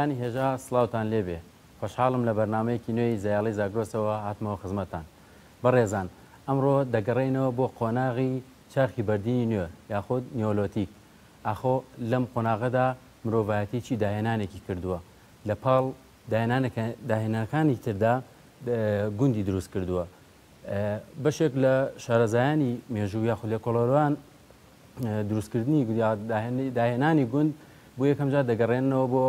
بینەرانی هێژا سڵاوتان لێبێ خۆشحاڵم لە بەرنامەیەکی نوێی زەیاڵی زاگرۆسەوە هاتمەوە خزمەتتان. بەڕێزان ئەمڕۆ دەگەڕێینەوە بۆ قۆناغی چاخی بەردینی نوێ یاخود نیۆلۆتیک. ئاخۆ لەم قۆناغەدا مرۆڤایەتی چی داهێنانێکی کردووە؟ لە پاڵ داهێنانەکانی تردا گوندی دروست کردووە. بەشێک لە شارەزایانی مێژوو یاخود لێکۆڵەرەوان دروستکردنی داهێنانی گوند بۆ یەکەم جار دەگەڕێننەوە بۆ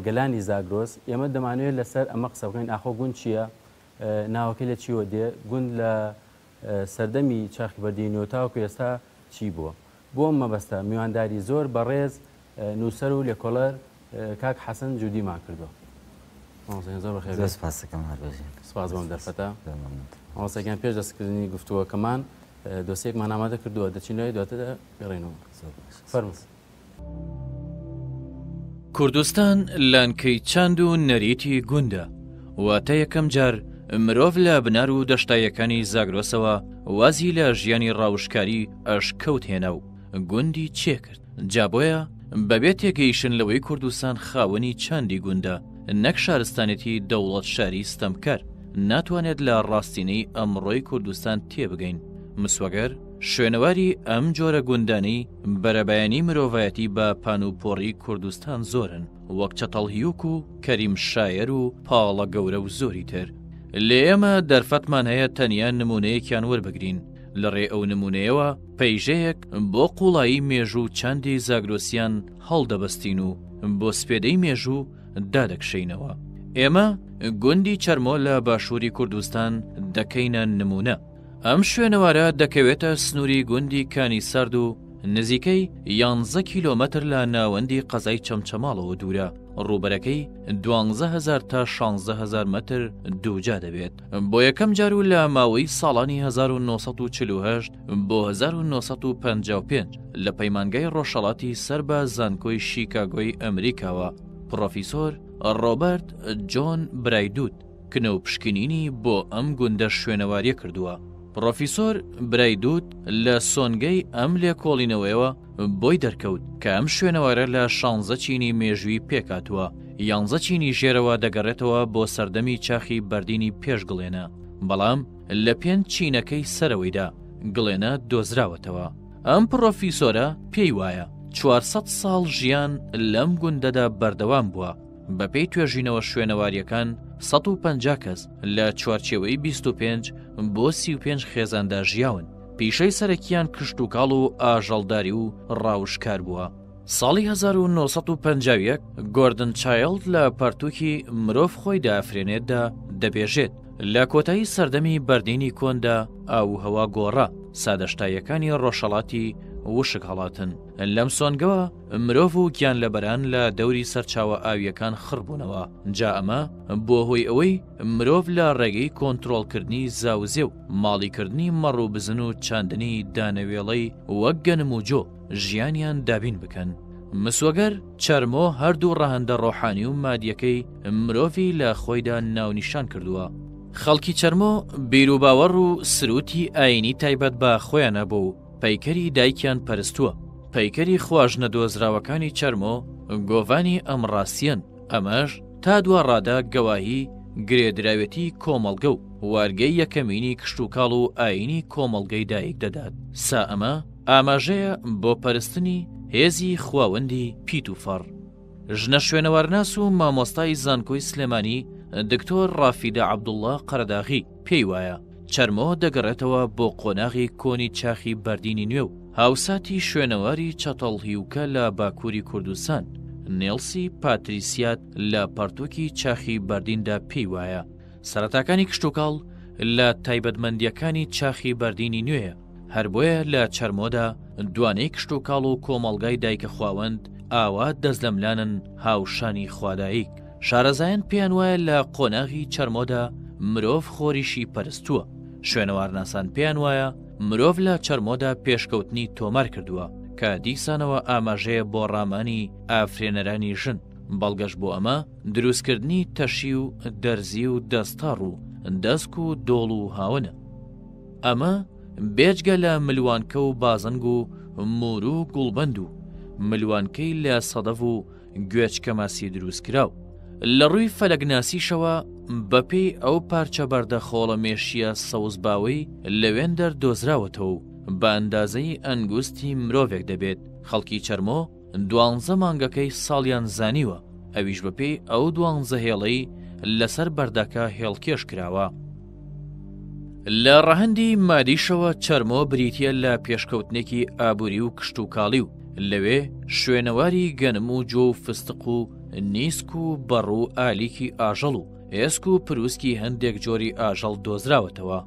گەلانی زاگرۆس. ئێمە دەمانەوێت لەسەر ئەمە قسە بکەین، ئاخۆ گوند چییە، ناوەکەی لە چیوە دێ، گوند لە سەردەمی چاخی بەردینی نوێ تاوەکو ئێستا چی بووە. بۆ ئەم مەبەستە میوانداری زۆر بەڕێز نووسەر و لێکۆڵەر کاک حەسەن جودیمان کردووە. مامۆستا گیان زۆر بەخێر زۆر سپاس دەکەم هەر بژین. سپاس بۆ ئەم دەرفەتە. زۆر مەمنونتم. مامۆستا گیان پێش دەستکردنی گفتوگۆکەمان دۆسیەکمان ئامادە کردووە دەچین لای دواتر دەگەڕێینەوە. زۆر باش. فەرموو. کوردستان لانکەی چاند و نەریتی گوندە، واتە یەکەم جار مرۆڤ لە بنار و دەشتاییەکانی زاگرۆسەوە وازی لە ژیانی ڕاوشکاری ئەشکەوت هێنا و گوندی چێ کرد. جا بۆیە بەبێ تێگەیشتن لەوەی کوردستان خاوەنی چاندی گوندە نەک شارستانێتی دەوڵەت شاری ستەمکار ناتوانێت لە ڕاستینەی ئەمڕۆی کوردستان تێبگەین مسوەگەر شوێنەواری ئەم جۆرە گوندانەی بەرەبەیانی مرۆڤایەتی بە پانوپۆڕی کوردستان زۆرن وەک چەتەڵهیوک و کەریم شایەر و پاڵە گەورە و زۆری تر لێ ئێمە دەرفەتمان هەیە تەنیا نمونەیەکیان وەربگرین لە ڕێ ئەو نمونەیەوە پەیژەیەک بۆ قوڵایی مێژوو و چاندی زاگرۆسیان هەڵدەبەستین و بۆ سپێدەی مێژوو دادەکشێینەوە. ئێمە گوندی چەرمۆ لە باشووری کوردستان دەکەینە نموونە. ئەم شوێنەوارە دەکەوێتە سنووری گوندی کانی سارد و نزیکەی یانزە کیلۆمەتر لە ناوەندی قەزای چەمچەماڵەوە دوورە، ڕووبەرەکەی 12000 تا 16000 مەتر دووجا دەبێت. بۆ یەکەم جار و لە ماوەی ساڵانی 1948 بۆ 1955 لە پەیمانگای ڕۆژهەڵاتی سەر بە زانکۆی شیکاگۆی ئەمریکاوە پڕۆفیسۆر ڕۆبەرت جۆن برایدوت کنە و پشکنینی بۆ ئەم گوندە شوێنەواریە کردووە. پڕۆفیسۆر برایدوت لە سۆنگەی ئەم لێکۆڵینەوەیەوە بۆی دەرکەوت کە ئەم شوێنەوارە لە شانزە چینی مێژووی پێکهاتووە، یانزە چینی ژێرەوە دەگەڕێتەوە بۆ سەردەمی چاخی بەردینی پێش گڵێنە، بەڵام لە پێنج چینەکەی سەرەوەیدا گڵێنە دۆزراوەتەوە. ئەم پڕۆفیسۆرە پێی وایە 400 ساڵ ژیان لەم گوندەدا بەردەوام بووە، بەپێی توێژینەوە شوێنەوارییەکان 150 کەس لە چوارچێوەی 25 بۆ 35 خێزاندا ژیاون، پیشەی سەرەکییان کشتوکاڵ و ئاژەڵداری و ڕاوشکار بووە. ساڵی 1951 گۆردن چایڵد لە پەرتووکی مرۆڤ خۆی دەئافرێنێتدا دەبێژێت، لە کۆتایی سەردەمی بەردینی کۆندا ئاووهەوا گۆڕا، سادەشتاییەکانی ڕۆژهەڵاتی وشک هەڵاتن. لەم سۆنگەوە مرۆڤ و گیانلەبەران لە دەوری سەرچاوە ئاوییەکان خڕ بوونەوە، جا ئەمە بووە هۆی ئەوەی مرۆڤ لە ڕێگەی کۆنترۆڵکردنی زاوزێ و ماڵیکردنی مەڕ و بزن و چاندنی دانەوێڵەی وەک گەنم و جۆ ژیانیان دابین بکەن. مسۆگەر چەرمۆ هەردوو ڕەهەندە ڕۆحانی و مادیەکەی مرۆڤی لە خۆیدا ناونیشان کردووە. خەڵکی چەرمۆ بیروباوەڕ و سروتی ئایینی تایبەت بە خۆیان هەبوو و پەیکەری دایکیان پەرستووە. پەیکەری خواژنە دۆزراوەکانی چەرمۆ گۆڤانی ئەم ڕاستیەن، ئەمەش تا دوا ڕادە گەواهی گرێدراوێتی کۆمەڵگە و وارگەی یەکەمینی کشتوکاڵ و ئایینی کۆمەڵگەی دایک دەدات. سا ئەمە ئاماژەیە بۆ پەرستنی هێزی خواوەندی پیت و فەڕ. ژنە شوێنەوارناس و مامۆستای زانکۆی سلێمانی دکتۆر ڕافیدە عەبدوڵڵا قەرەداغی پێی وایە، چەرمۆ دەگەڕێتەوە بۆ قۆناغی کۆنی چاخی بەردینی نوێ و هاوساتی شوێنەواری چەتەڵهیوکە لە باکووری کوردستان، نێڵسی پاتریسیات لە پەڕتووکی چاخی بەردیندا پێی وایە سەرەتاکانی کشتوکاڵ لە تایبەتمەندییەکانی چاخی بەردینی نوێیە، هەر بۆیە لە چەرمۆدا دوانەی کشتوکاڵ و کۆمەڵگای دایکە خواوەند ئاوا دەستلەملانن هاوشانی خوادایک. شارەزایان پێیان وایە لە قۆناغی چەرمۆدا مرۆڤ خۆریشی پەرستووە، شوێنەوارناسان پێیان وایە مرۆڤ لە چەرمۆدا پێشکەوتنی تۆمار کردووە کە دیسانەوە ئاماژەیە بۆ ڕامانی ئافرێنەرانی ژن، بەڵگەش بۆ ئەمە دروستکردنی تەشی و دەرزی و دەستاڕ و دەسک و دۆڵ و هاونە. ئەمە بێجگە لە ملوانکە و بازنگ و موور و گوڵبەند و ملوانکەی لە سەدەف و. گوێچکەماسی دروستکراو. لە ڕووی فەلەکناسیشەوە بەپێی ئەو پارچە بەردە خۆڵەمێشییە سەوزباوەی لەوێندەر دۆزراوەتەوە و بە ئەندازەی ئەنگوستی مرۆڤێک دەبێت، خەڵکی چەرمۆ دوانزە مانگەکەی ساڵیان زانیوە، ئەویش بەپێی ئەو دوانزە هێڵەی لەسەر بەردەکە هێڵکێش کراوە. لە ڕەهەندی مادیشەوە چەرمۆ بریتییە لە پێشکەوتنێکی ئابووری و کشتوکاڵی و لەوێ شوێنەواری گەنم و جۆ و فستق و نیسک و بەڕ و ئالیکی ئاژەڵ و ئێسک و پروسکی هەندێک جۆری ئاژەڵ دۆزراوەتەوە.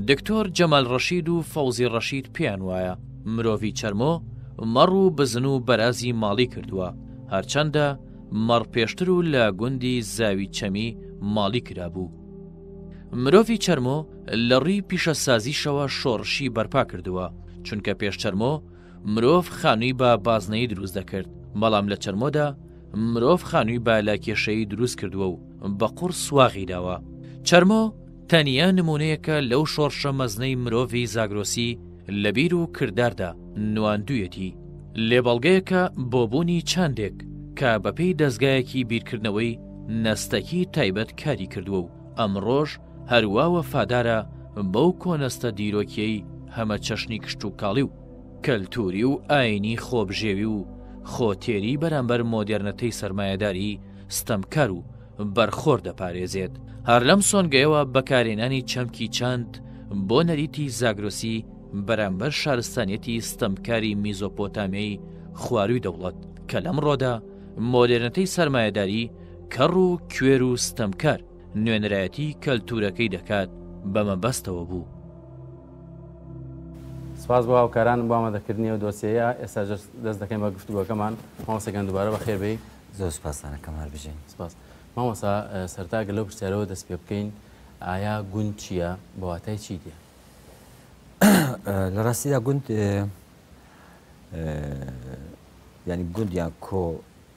دکتۆر جەمال ڕەشید و فەوزی ڕەشید پێیان وایە مرۆڤی چەرمۆ مەڕ و بزن و بەرازی ماڵی کردووە، هەرچەندە مەڕ پێشتر و لە گوندی زاوی چەمی ماڵی کرابوو. مرۆڤی چەرمۆ لە ڕووی پیشەسازیشەوە شۆڕشی بەرپا کردووە، چونکە پێش چەرمۆ مرۆڤ خانووی بە بازنەیی دروست دەکرد، بەڵام لە چەرمۆدا مرۆڤ خانووی بە لاکێشەیی دروست کردووە و بە قوڕ سواغی داوە. چەرمۆ تەنیا نموونەیەکە لەو شۆڕشە مەزنەی مرۆڤی زاگرۆسی لە بیر و کرداردا نواندوویەتی. لێ بەڵگەیەکە بۆ بوونی چاندێک کە بەپێی دەزگایەکی بیرکردنەوەی نەستەکی تایبەت کاری کردووە و ئەمڕۆش هەروا وەفادارە بەو کۆنەستە دیرۆکیەی هەمەچەشنی کشتوکاڵی و کەلتوری و ئاینی خۆبژێوی و خۆتێری بەرامبەر مۆدێرنەتەی سەرمایەداری ستەمکار و بەرخۆر دەپارێزێت. هەر لەم سۆنگەیەوە بەکارهێنانی چەمکی چاند بۆ نەریتی زاگرۆسی بەرامبەر شارستانیەتی ستەمکاری میزۆپۆتامیای خوارووی دەوڵەت کە لەمڕۆدا مۆدێرنەتەی سەرمایەداری کەڕ و کوێر و ستەمکار نوێنەرایەتی کەلتورەکەی دەکات بە مەبەستەوە بوو. سپاس بۆ هاوکارانم بۆ ئامادەکردنی ئەو دۆسیەیە، ئێستا دەست دەکەین بە گفتوگۆکەمان. مامۆستا گیان دووبارە بەخێر بێی. زۆر سپاستان ئەکەم هەر بژین. سپاس. مامۆستا سەرەتا گەر لەو پرسیارەوە دەست پێ بکەین ئایا گوند چییە؟ بە واتای چی دێ؟ لە ڕاستیدا گوند یانی گوند یان کۆ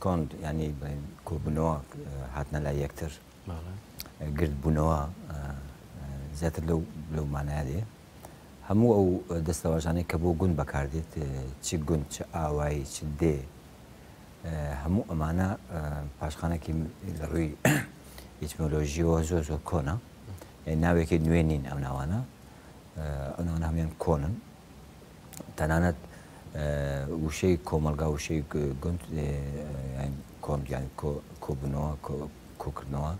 کۆند یانی کۆبوونەوە هاتنە لای یەکتر گردبوونەوە زیاتر لەو لەو مانایە دێ هەموو ئەو دەستەواژانەی کە بۆ گوند بەکاردێت چ گوند چ ئاوایی چ دێ هەموو ئەمانە پاشخانێکی لە ڕووی ئیتمۆلۆژیەوە زۆر زۆر کۆنە ناوێکی نوێ نین ئەو ناوانە ئەو ناوانە هەموویان کۆنن تەنانەت وشەی کۆمەڵگا وشەی گوند کۆن یان کۆبوونەوە کۆکردنەوە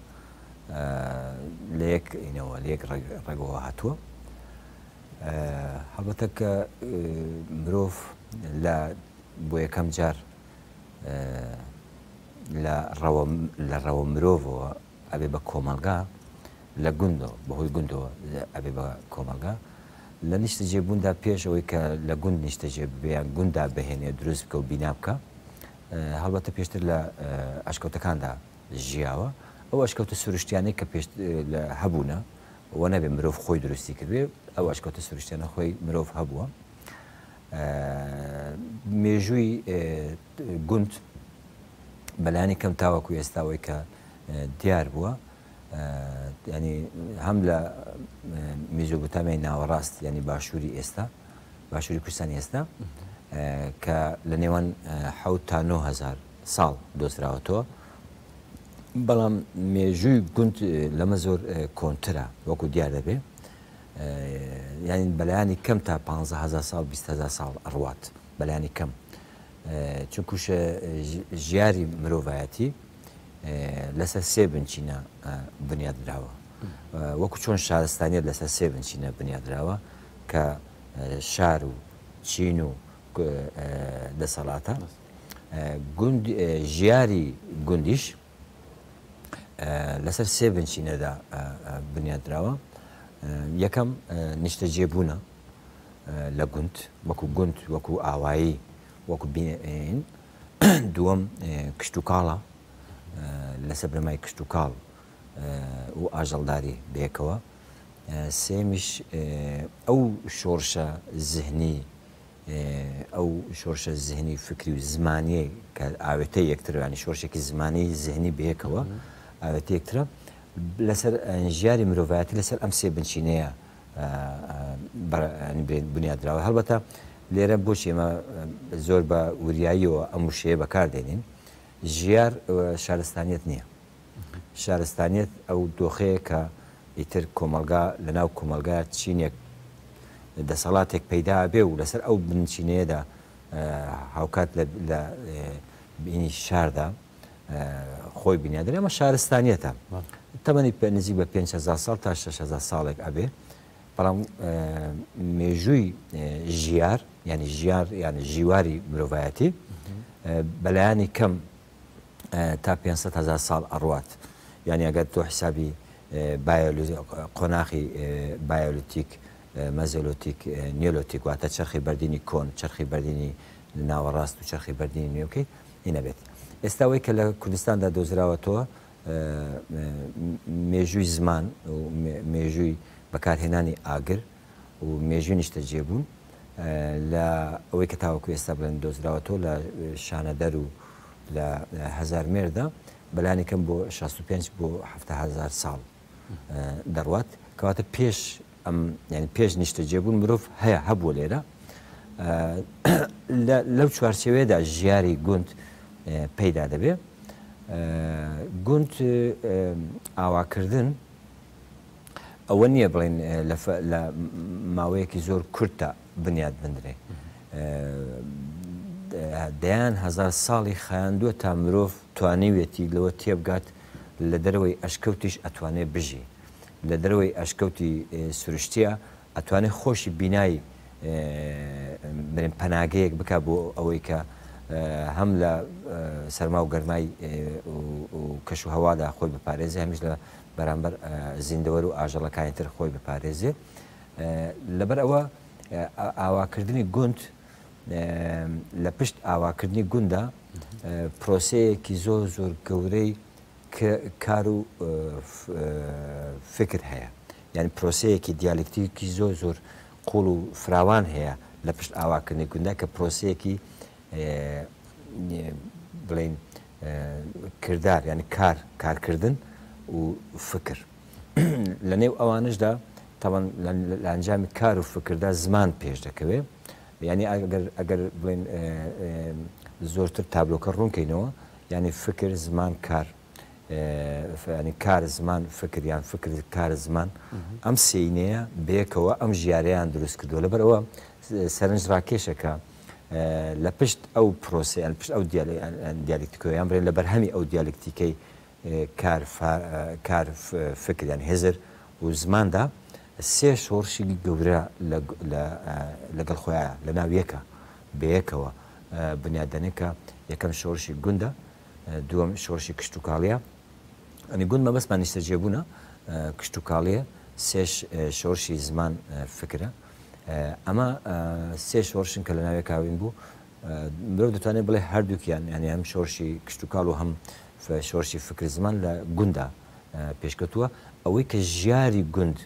لە یەک ئینەوە لە یەک ڕێگەوە هاتووە هەڵبەتە کە مرۆڤ لە بۆ یەکەم جار لە ڕەوە لە ڕەوە مرۆڤەوە ئەبێ بە کۆمەڵگا لە گوندەوە بەهۆی گوندەوە ئەبێ بە کۆمەڵگا لە نیشتەجێ بووندا پێش ئەوەی کە لە گوند نیشتەجێ ببێ یان گوندا بهێنێ دروست بکە و بینا بکە هەڵبەتە پێشتر لە ئەشکەوتەکاندا ژیاوە ئەو ئەشکەوتە سروشتیانەی کە پێش لە هەبوونە و نەبێ مرۆڤ خۆی دروستی کردێ ئەو ئەشکەوتە سروشتیانە خۆی مرۆڤ هەبووە مێژووی گوند بەلانی کەم تاوەکو ئێستاوەی کە دیار بووە ینی هەم لە میزۆپۆتامیای ناوەڕاست ینی باشووری ئێستا باشووری کوردستانی ئێستا کە لە نێوان حەوت تا 9هزار ساڵ دۆزراوەتەوە بەڵام مێژووی گوند لەمە زۆر کۆنترە وەکو دیار دەبێ یعنی بەلایانی کەم تا 15هزار ساڵ 20هزار ساڵ ئەڕوات بەلایانی کەم چونکوش ژیاری مرۆڤایەتی لەسەر سێ بنچینە بنیادراوە وەکو چۆن شارستانیت لەسەر سێ بنچینە بنیادراوە کە شار و چین و دەسەڵاتە گوند ژیاری گوندیش لەسەر سێ بنچینەدا بنیادراوە یەکەم نیشتەجێبوونە لە گوند وەکو گوند وەکو ئاوایی وەکو بین دووەم کشتوکاڵە لەسەر بنەمای کشتوکاڵ و ئاژەڵداری بەیەکەوە سێمیش ئەو شۆڕشە زهنی ئەو شۆرشە زهنی فکری و زمانیە کە ئاوێتە یەکترانی شۆرشێکی زمانی زهنی بەیەکەوە ئاوێتە یەکترە لەسەر ژیاری مرۆڤایەتی لەسەر ئەم سێ بنچینەیە بنیادراوە هەڵبەتە لێرە بۆچی ئێمە زۆر بە وریاییەوە ئەم وشەیە بەکاردێنین؟ ژیار شارستانیەت نییە. شارستانیەت ئەو دۆخەیە کە ئیتر کۆمەڵگا لە ناو کۆمەڵگا چینێک دەسەڵاتێک پەیدا ئەبێ و لەسەر ئەو بنچینەیەدا هاوکات لە بینی شاردا خۆی بنیادنێ ئەمە شارستانیەتە تەمەنی نزیک بە 5هزار ساڵ تا 6هزار ساڵێک ئەبێ بەڵام مێژووی ژیار یعنی ژیار یعنی ژیواری مرۆڤایەتی بەلایانی کەم تا 500 هزار ساڵ ئەڕوات یعنی ئەگەر تۆ حسابی قۆناخی بایۆلوتیک مەزۆلۆتیک نیۆلۆتیک واتە چەرخی بەردینی کۆن چەرخی بەردینی ناوەڕاست و چەرخی بەردینی نوێ بکەیت ئی نەبێت ئێستا ئەوەی کە لە کوردستاندا دۆزراوەتەوە مێژووی زمان و مێژووی بەکارهێنانی ئاگر و مێژووی نیشتەجێبوون لە ئەوەی کە تاوەکو ئێستا بڵێن دۆزراوەتەوە لە شانەدەر و لە هەزارمێردا بەلانی کەم بۆ 65 بۆ 70 هەزار ساڵ دەڕوات کەواتە پێش ئەم یانی پێش نیشتەجێبوون مرۆڤ هەیە هەبووە لێرە لەو چوارچێوەیەدا ژیاری گوند پەیدا دەبێ گوند ئاواکردن ئەوە نییە بڵێن لە ماوەیەکی زۆر کورتە بنیاد بندرێ دەیان هەزار ساڵی خایاندووە تا مرۆڤ توانیوێتی لەوە تێبگات لە دەرەوەی ئەشکەوتیش ئەتوانێ بژی لە دەرەوەی ئەشکەوتی سروشتیە ئەتوانێ خۆشی بینای بڵێن پەناگەیەک بکا بۆ ئەوەی کە هەم لە سەرما و گەرمای و کەش و هەوادا خۆی بپارێزێ هەمیش لە بەرامبەر زیندەوەر و ئاژەڵەکانی تر خۆی بپارێزێ لەبەر ئەوە ئاواکردنی گوند لە پشت ئاواکردنی گوندا پرۆسەیەکی زۆر زۆر گەورەی کار و فکر هەیە یانی پرۆسەیەکی دیالکتیکی زۆر زۆر قوڵ و فراوان هەیە لە پشت ئاواکردنی گوندا کە پرۆسەیەکی بڵین کردار یعنی کار کارکردن و فکر لە نێو ئەوانشدا تاوان لە ئەنجامی کار و فکردا زمان پێش دەکەوێ یعنی ئەگەر ئەگەر بڵێن زۆرتر تابلۆکە ڕوونکەینەوە یانی فکر زمان کار یانی کار زمان فکر یان فکر کار زمان ئەم سێینەیە بەیەکەوە ئەم ژیارەیان دروست کردووە لەبەر ئەوە سەرنج ڕاکێشە کە لە پشت ئەو پرۆسەیان پشت ئەو دیالکتیکۆیان بڵێن لە بەرهەمی ئەو دیالکتیکەی کار کار فکر یان هزر و زماندا سێ شۆڕشی گەورە لەگەڵ خۆیان لە ناو یەکە بەیەکەوە بنیات دەنێ کە یەکەم شۆڕشی گوندە، دووەم شۆڕشی کشتوکاڵیە، ئەنی گوند مەبەستمان نیشتەجێبوونە، کشتوکاڵیە، سێش شۆڕشی زمان فکرە. ئەمە سێ شۆڕشن کە لە ناوێکاوین بوو. مرۆڤ دەتوانێت بڵێ هەردووکیان یانی هەم شۆڕشی کشتوکاڵ و هەم شۆڕشی فکر زمان لە گوندا پێشکەوتووە. ئەوەی کە ژیاری گوند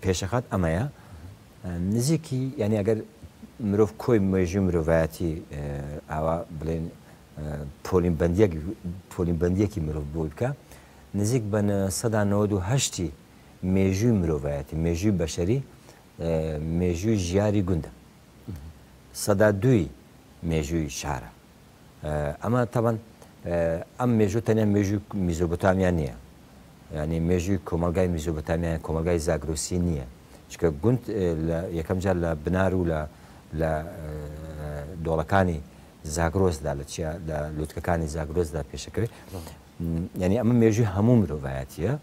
پێشەخات ئەمەیە. نزیکی یانی ئەگەر مرۆڤ کۆی مێژووی مرۆڤایەتی ئاوا بڵێن پۆلین بەندیەک پۆلین بەندیەکی مرۆڤ بۆی بکە نزیک بە 98% مێژووی مرۆڤایەتی مێژووی بەشەری مێژووی ژیاری گوندە 2% مێژووی شارە ئەمە تەبەن ئەم مێژوو تەنیا مێژووی میزۆپۆتامیا نییە یانی مێژووی کۆمەڵگای میزۆپۆتامیا یان کۆمەڵگای زاگرۆسی نییە چونکە گوند لە یەکەم جار لە بنار و لە لە دۆڵەکانی زاگرۆسدا لە چیا لە لوتکەکانی زاگرۆسدا پێشەکەوێت یعنی ئەمە مێژووی هەموو مرۆڤایەتیە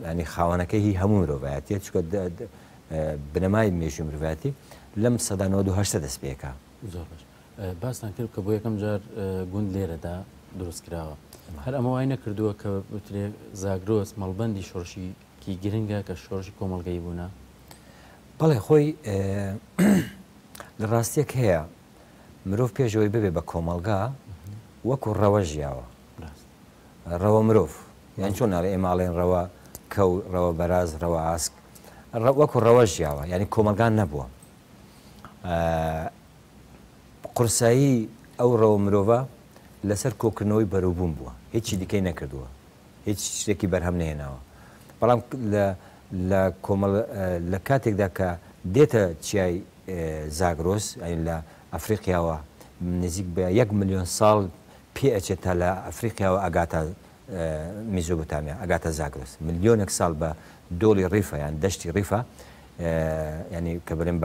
ینی خاوەنەکەی هی هەموو مرۆڤایەتیە چونکە بنەمای مێژووی مرۆڤایەتی لەم 1970 دەست پێکا زۆر باش باستان کرد کە بۆ یەکەم جار گوند لێرەدا دروست کراوە هەر ئەمە وای نەکردووە کە بترێ زاگرۆس مەڵبەندی شۆڕشیکی گرنگە کە شۆڕشی کۆمەڵگەی بوونە؟ بەڵێ خۆی لە ڕاستیەک هەیە مرۆڤ پێشەوەی ببێ بە کۆمەڵگا وەکو ڕەوە ژیاوە ڕەوە مرۆڤ یان چۆن ناڵێ ئێمە ئەڵێن ڕەوە کەو ڕەوە بەراز ڕەوە ئاسک وەکو ڕەوە ژیاوە یعنی کۆمەڵگان نەبووە قورسایی ئەو ڕەوە مرۆڤە لەسەر کۆکردنەوەی بەروبووم بووە، هیچی دیکەی نەکردووە، هیچ شتێکی بەرهەم نەهێناوە. بەڵام لە لە کۆمەڵ لە کاتێکدا کە دێتە چیای زاگرۆس، یانی لە ئەفریقیاوە نزیک بە یەک ملیۆن ساڵ پێ ئەچێت تا لە ئەفریقیاوە ئەگاتە میزۆبوتامیا، ئەگاتە زاگرۆس. ملیۆنێک ساڵ بە دۆڵی ڕیفە یان دەشتی ڕیفە یانی کە بڵێم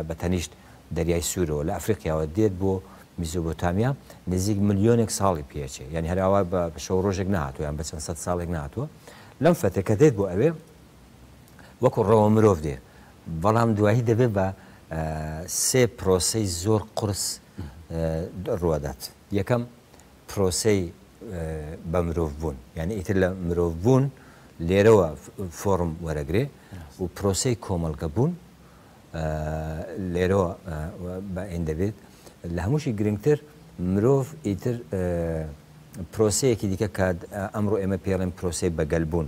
بە تەنیشت دەریای سوورەوە لە ئەفریقیاوە دێت بۆ میزۆبۆتامیا نزیک ملیۆنێک ساڵی پێچێ یانی هەر ئاوا بە شەو ڕۆژێک نەهاتووە یان بە چەند سەد ساڵێک نەهاتووە لەم فەترە کە دێت بۆ ئەوێ وەکو ڕەوە مرۆڤ دێ بەڵام دوایی دەبێت بە سێ پرۆسەی زۆر قورس ڕوەدات یەکەم پرۆسەی بە مرۆڤ بوون یعنی ئیتر لە مرۆڤ بوون لێرەوە فۆڕم وەرەگرێ و پرۆسەی کۆمەڵگە بوون لێرەوە بە ئین دەبێت لە هەمووشی گرنگتر مرۆڤ ئیتر پرۆسەیەکی دیکە کە ئەمڕۆ ئێمە پێڵێن پرۆسەی بەگەل بوون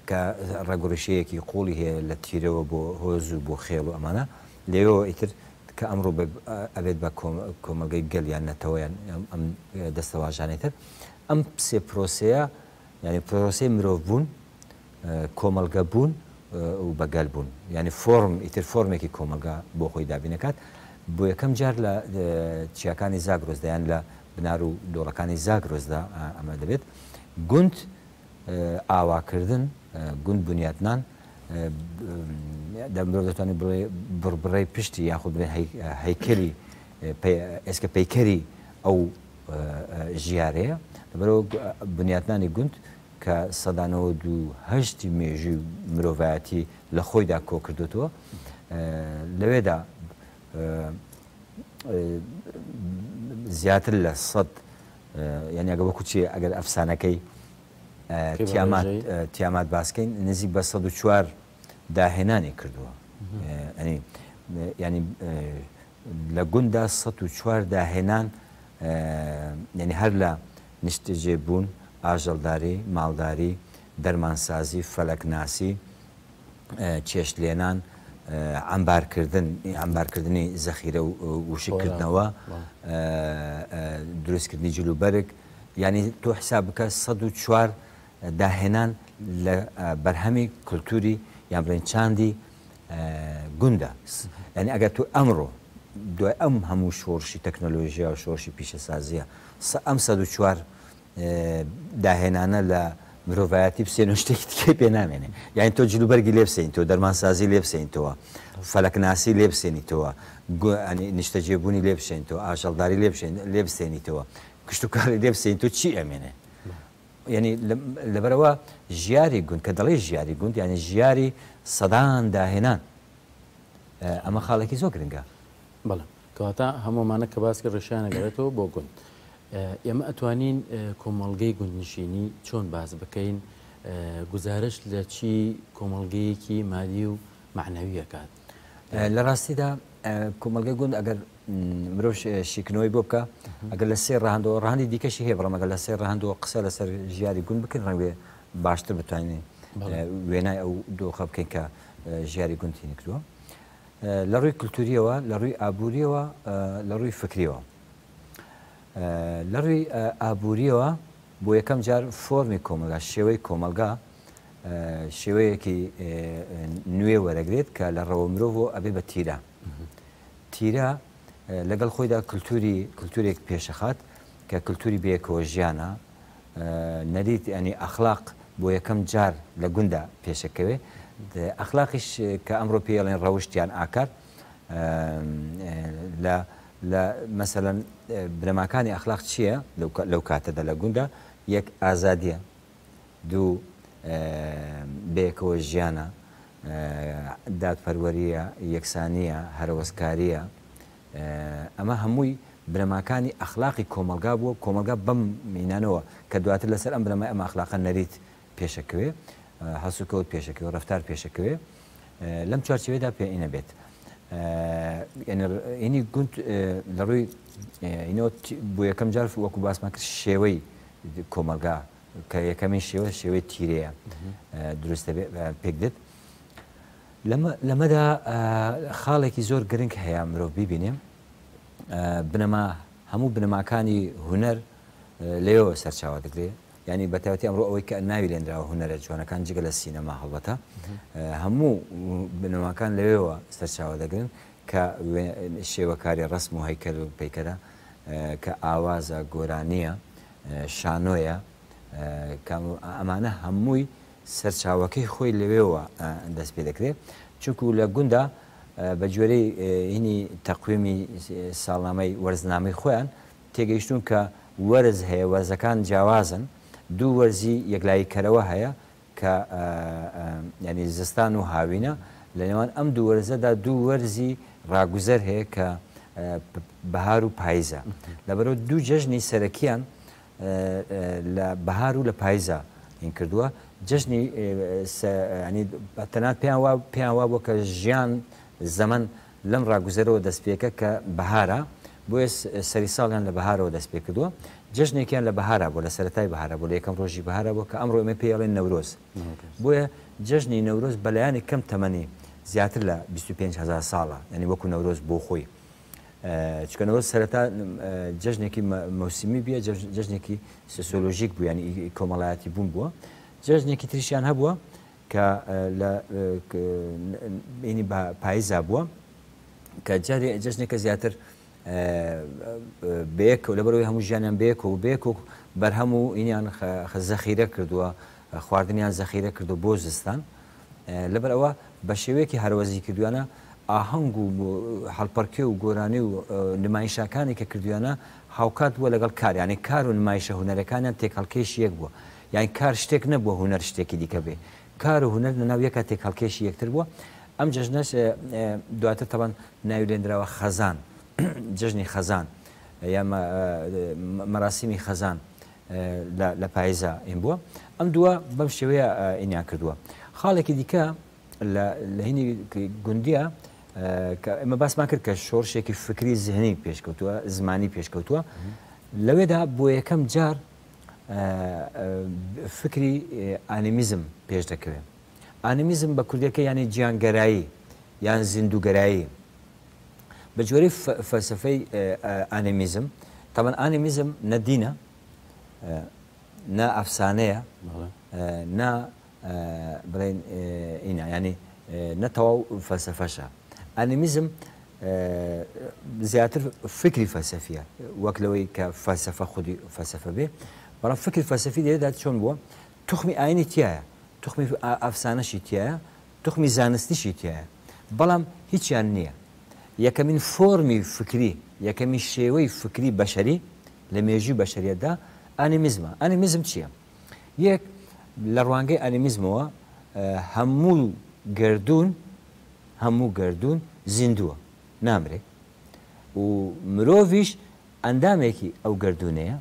کە ڕەگوڕیشەیەکی قوڵی هەیە لە تیرەوە بۆ هۆز و بۆ خێڵ و ئەمانە، لەوێوە ئیتر کە ئەمڕۆ ئەبێت بە کۆمەڵگەی گەل یان نەتەوە یان ئەم دەستەواژانەی تر، ئەم سێ پرۆسەیە یانی پرۆسەی مرۆڤ بوون، کۆمەڵگە بوون و بە گەل بوون، یانی فۆرم ئیتر فۆرمێکی کۆمەڵگە بۆ خۆی دابین ئەکات. بۆ یەکەم جار لە چیاکانی زاگرۆسدا یان لە بنار و دۆڵەکانی زاگرۆسدا ئەمە دەبێت. گوند ئاواکردن، گوند بنیاتنان، مرۆڤ دەتوانێت بڵێ بڕبڕەی پشتی یاخود بڵێ هەیکەلی ئێسکە پەیکەری ئەو ژیارەیە. لەبەرئەوە بنیاتنانی گوند کە 98% مێژووی مرۆڤایەتی لە خۆیدا کۆکردوتەوە لەوێدا زیاتر لە سەد یانی ئەگەر وەکو چی ئەگەر ئەفسانەکەی تیامات تیامات باسکەین نزیک بە 104 داهێنانی کردووە ینی ینی لە گوندا 104 داهێنان ینی هەر لە نیشتەجێ بوون ئاژەڵداری ماڵداری دەرمانسازی فەلەکناسی چێشت لێنان، عەمبارکردن، عەمبارکردنی زەخیرە و وشککردنەوە، دروستکردنی جلوبەرگ، یانی تۆ حساب بکە 104 داهێنان لە بەرهەمی کولتوری یان بڵێن چاندی گوندە. یانی ئەگەر تۆ ئەمڕۆ دوای ئەم هەموو شۆڕشی تەکنەلۆژیا و شۆڕشی پیشەسازیە ئەم 104 داهێنانە لە مرۆڤایەتی بسێنەوە شتێکی دیکەی پێ نامێنێ یانی تۆ جلوبەرگی لێ بسێنیتەوە دەرمانسازی لێ بسێنیتەوە فەلەکناسی لێ بسێنیتەوە نیشتەجێبوونی لێ بسێنیتەوە ئاژەڵداری لێ لێ بسێنیتەوە کشتوکاڵی لێ بسێنیتەوە چی ئەمێنێ یعنی لەبەرەوە ژیاری گوند کە دەڵێ ژیاری گوند یعنی ژیاری سەدان داهێنان ئەمە خاڵێکی زۆر گرنگە. بەڵێ کەواتە هەموو ئەمانە کە باس کرد ڕیشەیان ئەگەڕێتەوە بۆ گوند. ئێمە ئەتوانین کۆمەڵگەی گوندنشینی چۆن باس بکەین گوزارشت لە چی کۆمەڵگەیەکی مادی و مەعنەوی ئەکات؟ لە ڕاستیدا کۆمەڵگەی گوند ئەگەر مرۆڤ شیکردنەوەی بۆ بکە ئەگەر لە سێ ڕەهەندەوە ڕەهەندی دیکەشی هەیە بەڵام ئەگەر لە سێ ڕەهەندەوە قسە لەسەر ژیاری گوند بکەین ڕەنگبێ باشتر بتوانین وێنای ئەو دۆخە بکەین کە ژیاری گوند هینی کردووە. لە ڕووی کلتوریەوە، لە ڕووی ئابووریەوە، لە ڕووی فکریەوە. لە ڕووی ئابووریەوە بۆ یەکەم جار فۆرمی کۆمەڵگا، شێوەی کۆمەڵگا شێوەیەکی نوێ وەرەگرێت کە لە ڕەوە مرۆڤەوە ئەبێ بە تیرە. تیرە لەگەڵ خۆیدا کلتوری کلتورێک پێشەخات کە کلتوری بەیەکەوە ژیانە، نەریت یانی ئەخلاق بۆ یەکەم جار لە گوندا پێشەکەوێ ئەخلاقیش کە ئەمڕۆ پێی ئەڵێن ڕەوشت یان ئاکار لە لە مەسەلەن بنەماکانی ئەخلاق چییە لەو کاتەدا لە گوندا یەک ئازادیە دوو بەیەکەوە ژیانە دادپەروەریە یەکسانیە هەرەوەزکاریە ئەمە هەمووی بنەماکانی ئەخلاقی کۆمەڵگا بووە، کۆمەڵگا بەم مینانەوە کە دواتر لەسەر ئەم بنەمای ئەم ئەخلاقە نەریت پێشەکەوێ، هەڵسوکەوت پێشەکەوێ، ڕەفتار پێشەکەوێ، لەم چوارچێوەیەدا پێ ئینە بێت. یعنی گوند لە ڕووی ئینەوە بۆ یەکەم جار وەکو باسمان کرد شێوەی کۆمەڵگا کە یەکەمین شێوە شێوەی تیرەیە دروست دەبێت پێک دێت. لەمەدا خاڵێکی زۆر گرنگ هەیە مرۆڤ بیبینێ، بنەما هەموو بنەماکانی هونەر لەوێوە سەرچاوە دەگرێ، یانی بە تایبەتی ئەمڕۆ ئەوەی کە ناوی لێنراوە هونەرە جوانەکان جگە لە سینەما هەڵبەتە هەموو بنەماکان لەوێوە سەرچاوە دەگرن. کە شێوەکاری ڕەسم و هەیکەل و پەیکەرە، کە ئاوازە، گۆرانییە، شانۆیە، کە ئەمانە هەمووی سەرچاوەکەی خۆی لەوێوە دەست پێ دەکرێ، چونکوو لە گوندا بە گوێرەی هینی تەقویمی ساڵنامەی وەرزنامەی خۆیان تێگەیشتوون کە وەرز هەیە، وەرزەکان جیاوازن، دوو وەرزی یەکلاییکەرەوە هەیە کە یانی زستان و هاوینە، لە نێوان ئەم دوو وەرزەدا دوو وەرزی ڕاگوزەر هەیە کە بەهار و پایزە. لەبەرئەوە دوو جەژنی سەرەکیان لە بەهار و لە پایزا هین کردووە. جەژنی ینی تەنانەت پێیان وا پێیان وابووە کە ژیان زەمەن لەم ڕاگوزەرەوە دەست پێکە کە بەهارە، بۆیە سەری ساڵیان لە بەهارەوە دەست پێ کردووە. جەژنێکیان لە بەهارا بووە، لە سەرەتای بەهارا بووە، لە یەکەم ڕۆژی بەهارا بووە کە ئەمڕۆ ئێمە پێی ئەڵێن نەورۆز. بۆیە جەژنی نەورۆز بەلایەنی کەم تەمەنی زیاتر لە 25 هەزار ساڵە، یانی وەکو نەورۆز بۆ خۆی. چونکە نەورۆز سەرەتا جەژنێکی مەوسیمی بیە، جەژنێکی سۆسیۆلۆژیک بوو، یانی کۆمەڵایەتی بوون بووە. جەژنێکی تریشیان هەبووە کە لە بینی بە پایزا بووە کە جارێ جەژنێکە زیاتر بەیەکەوە لەبەرەوەی هەموو ژیانیان بەیەکەوە بەیەکەوە بەرهەم و ئینیان زەخیرە کردووە خواردنیان زەخیرە کردو بۆ زستان لەبەر ئەوە بە شێوەیەکی هەروەزی کردویانە ئاهەنگ و هەڵپەرکێ و گۆرانی و نمایشاکانی کە کردویانە هاوکات بووە لەگەڵ کار یانی کار و نمایشە هونەرەکانیان تێکهەڵکێشی یەک بووە یان کار شتێک نەبووە هونەر شتێکی دیکە بێ کار و هونەر لەناو یەکا تێکهەڵکێشی یەکتر بووە ئەم جەژنەش دواتر تەبان ناوی لێنراوە خەزان جەژنی خەزان یا مەراسیمی خەزان لە پایزا ئین بووە ئەم دووە بەم شێوەیە ئینیان کردووە خاڵێکی دیکە لە هینی گوندیە کە ئێمە باسمان کرد کە شۆڕشێکی فکری زهنی پێشکەوتووە زمانی پێشکەوتووە لەوێدا بۆ یەکەم جار فکری ئانیمیزم پێش دەکەوێت. ئانیمیزم بە کوردیەکە یانی جیانگەرایی یان زیندووگەرایی. بە جۆرەی فەلسەفەی ئانیمیزم، تەبعەن ئانیمیزم نە دینە، نە ئەفسانەیە، نە بڵێین ئینا یانی نە تەواو فەلسەفەشە. ئانیمیزم زیاتر فکری فەلسەفیە وەک لەوەی کە فەلسەفە خودی فەلسەفە بێ، بەڵام فکری فەلسەفی لێرەدا چۆن بووە؟ توخمی ئاینی تیایە، توخمی ئەفسانەشی تیایە، توخمی زانستیشی تیایە، بەڵام هیچیان نییە. یەکەمین فۆرمی فکری، یەکەمین شێوەی فکری بەشەری لە مێژووی بەشەریەتدا ئانیمیزمە. ئانیمیزم چییە؟ یەک، لە ڕوانگەی ئانیمیزمەوە هەموو گەردوون هەموو گەردوون زیندووە، نامرێ و مرۆڤیش ئەندامێکی ئەو گەردوونەیە.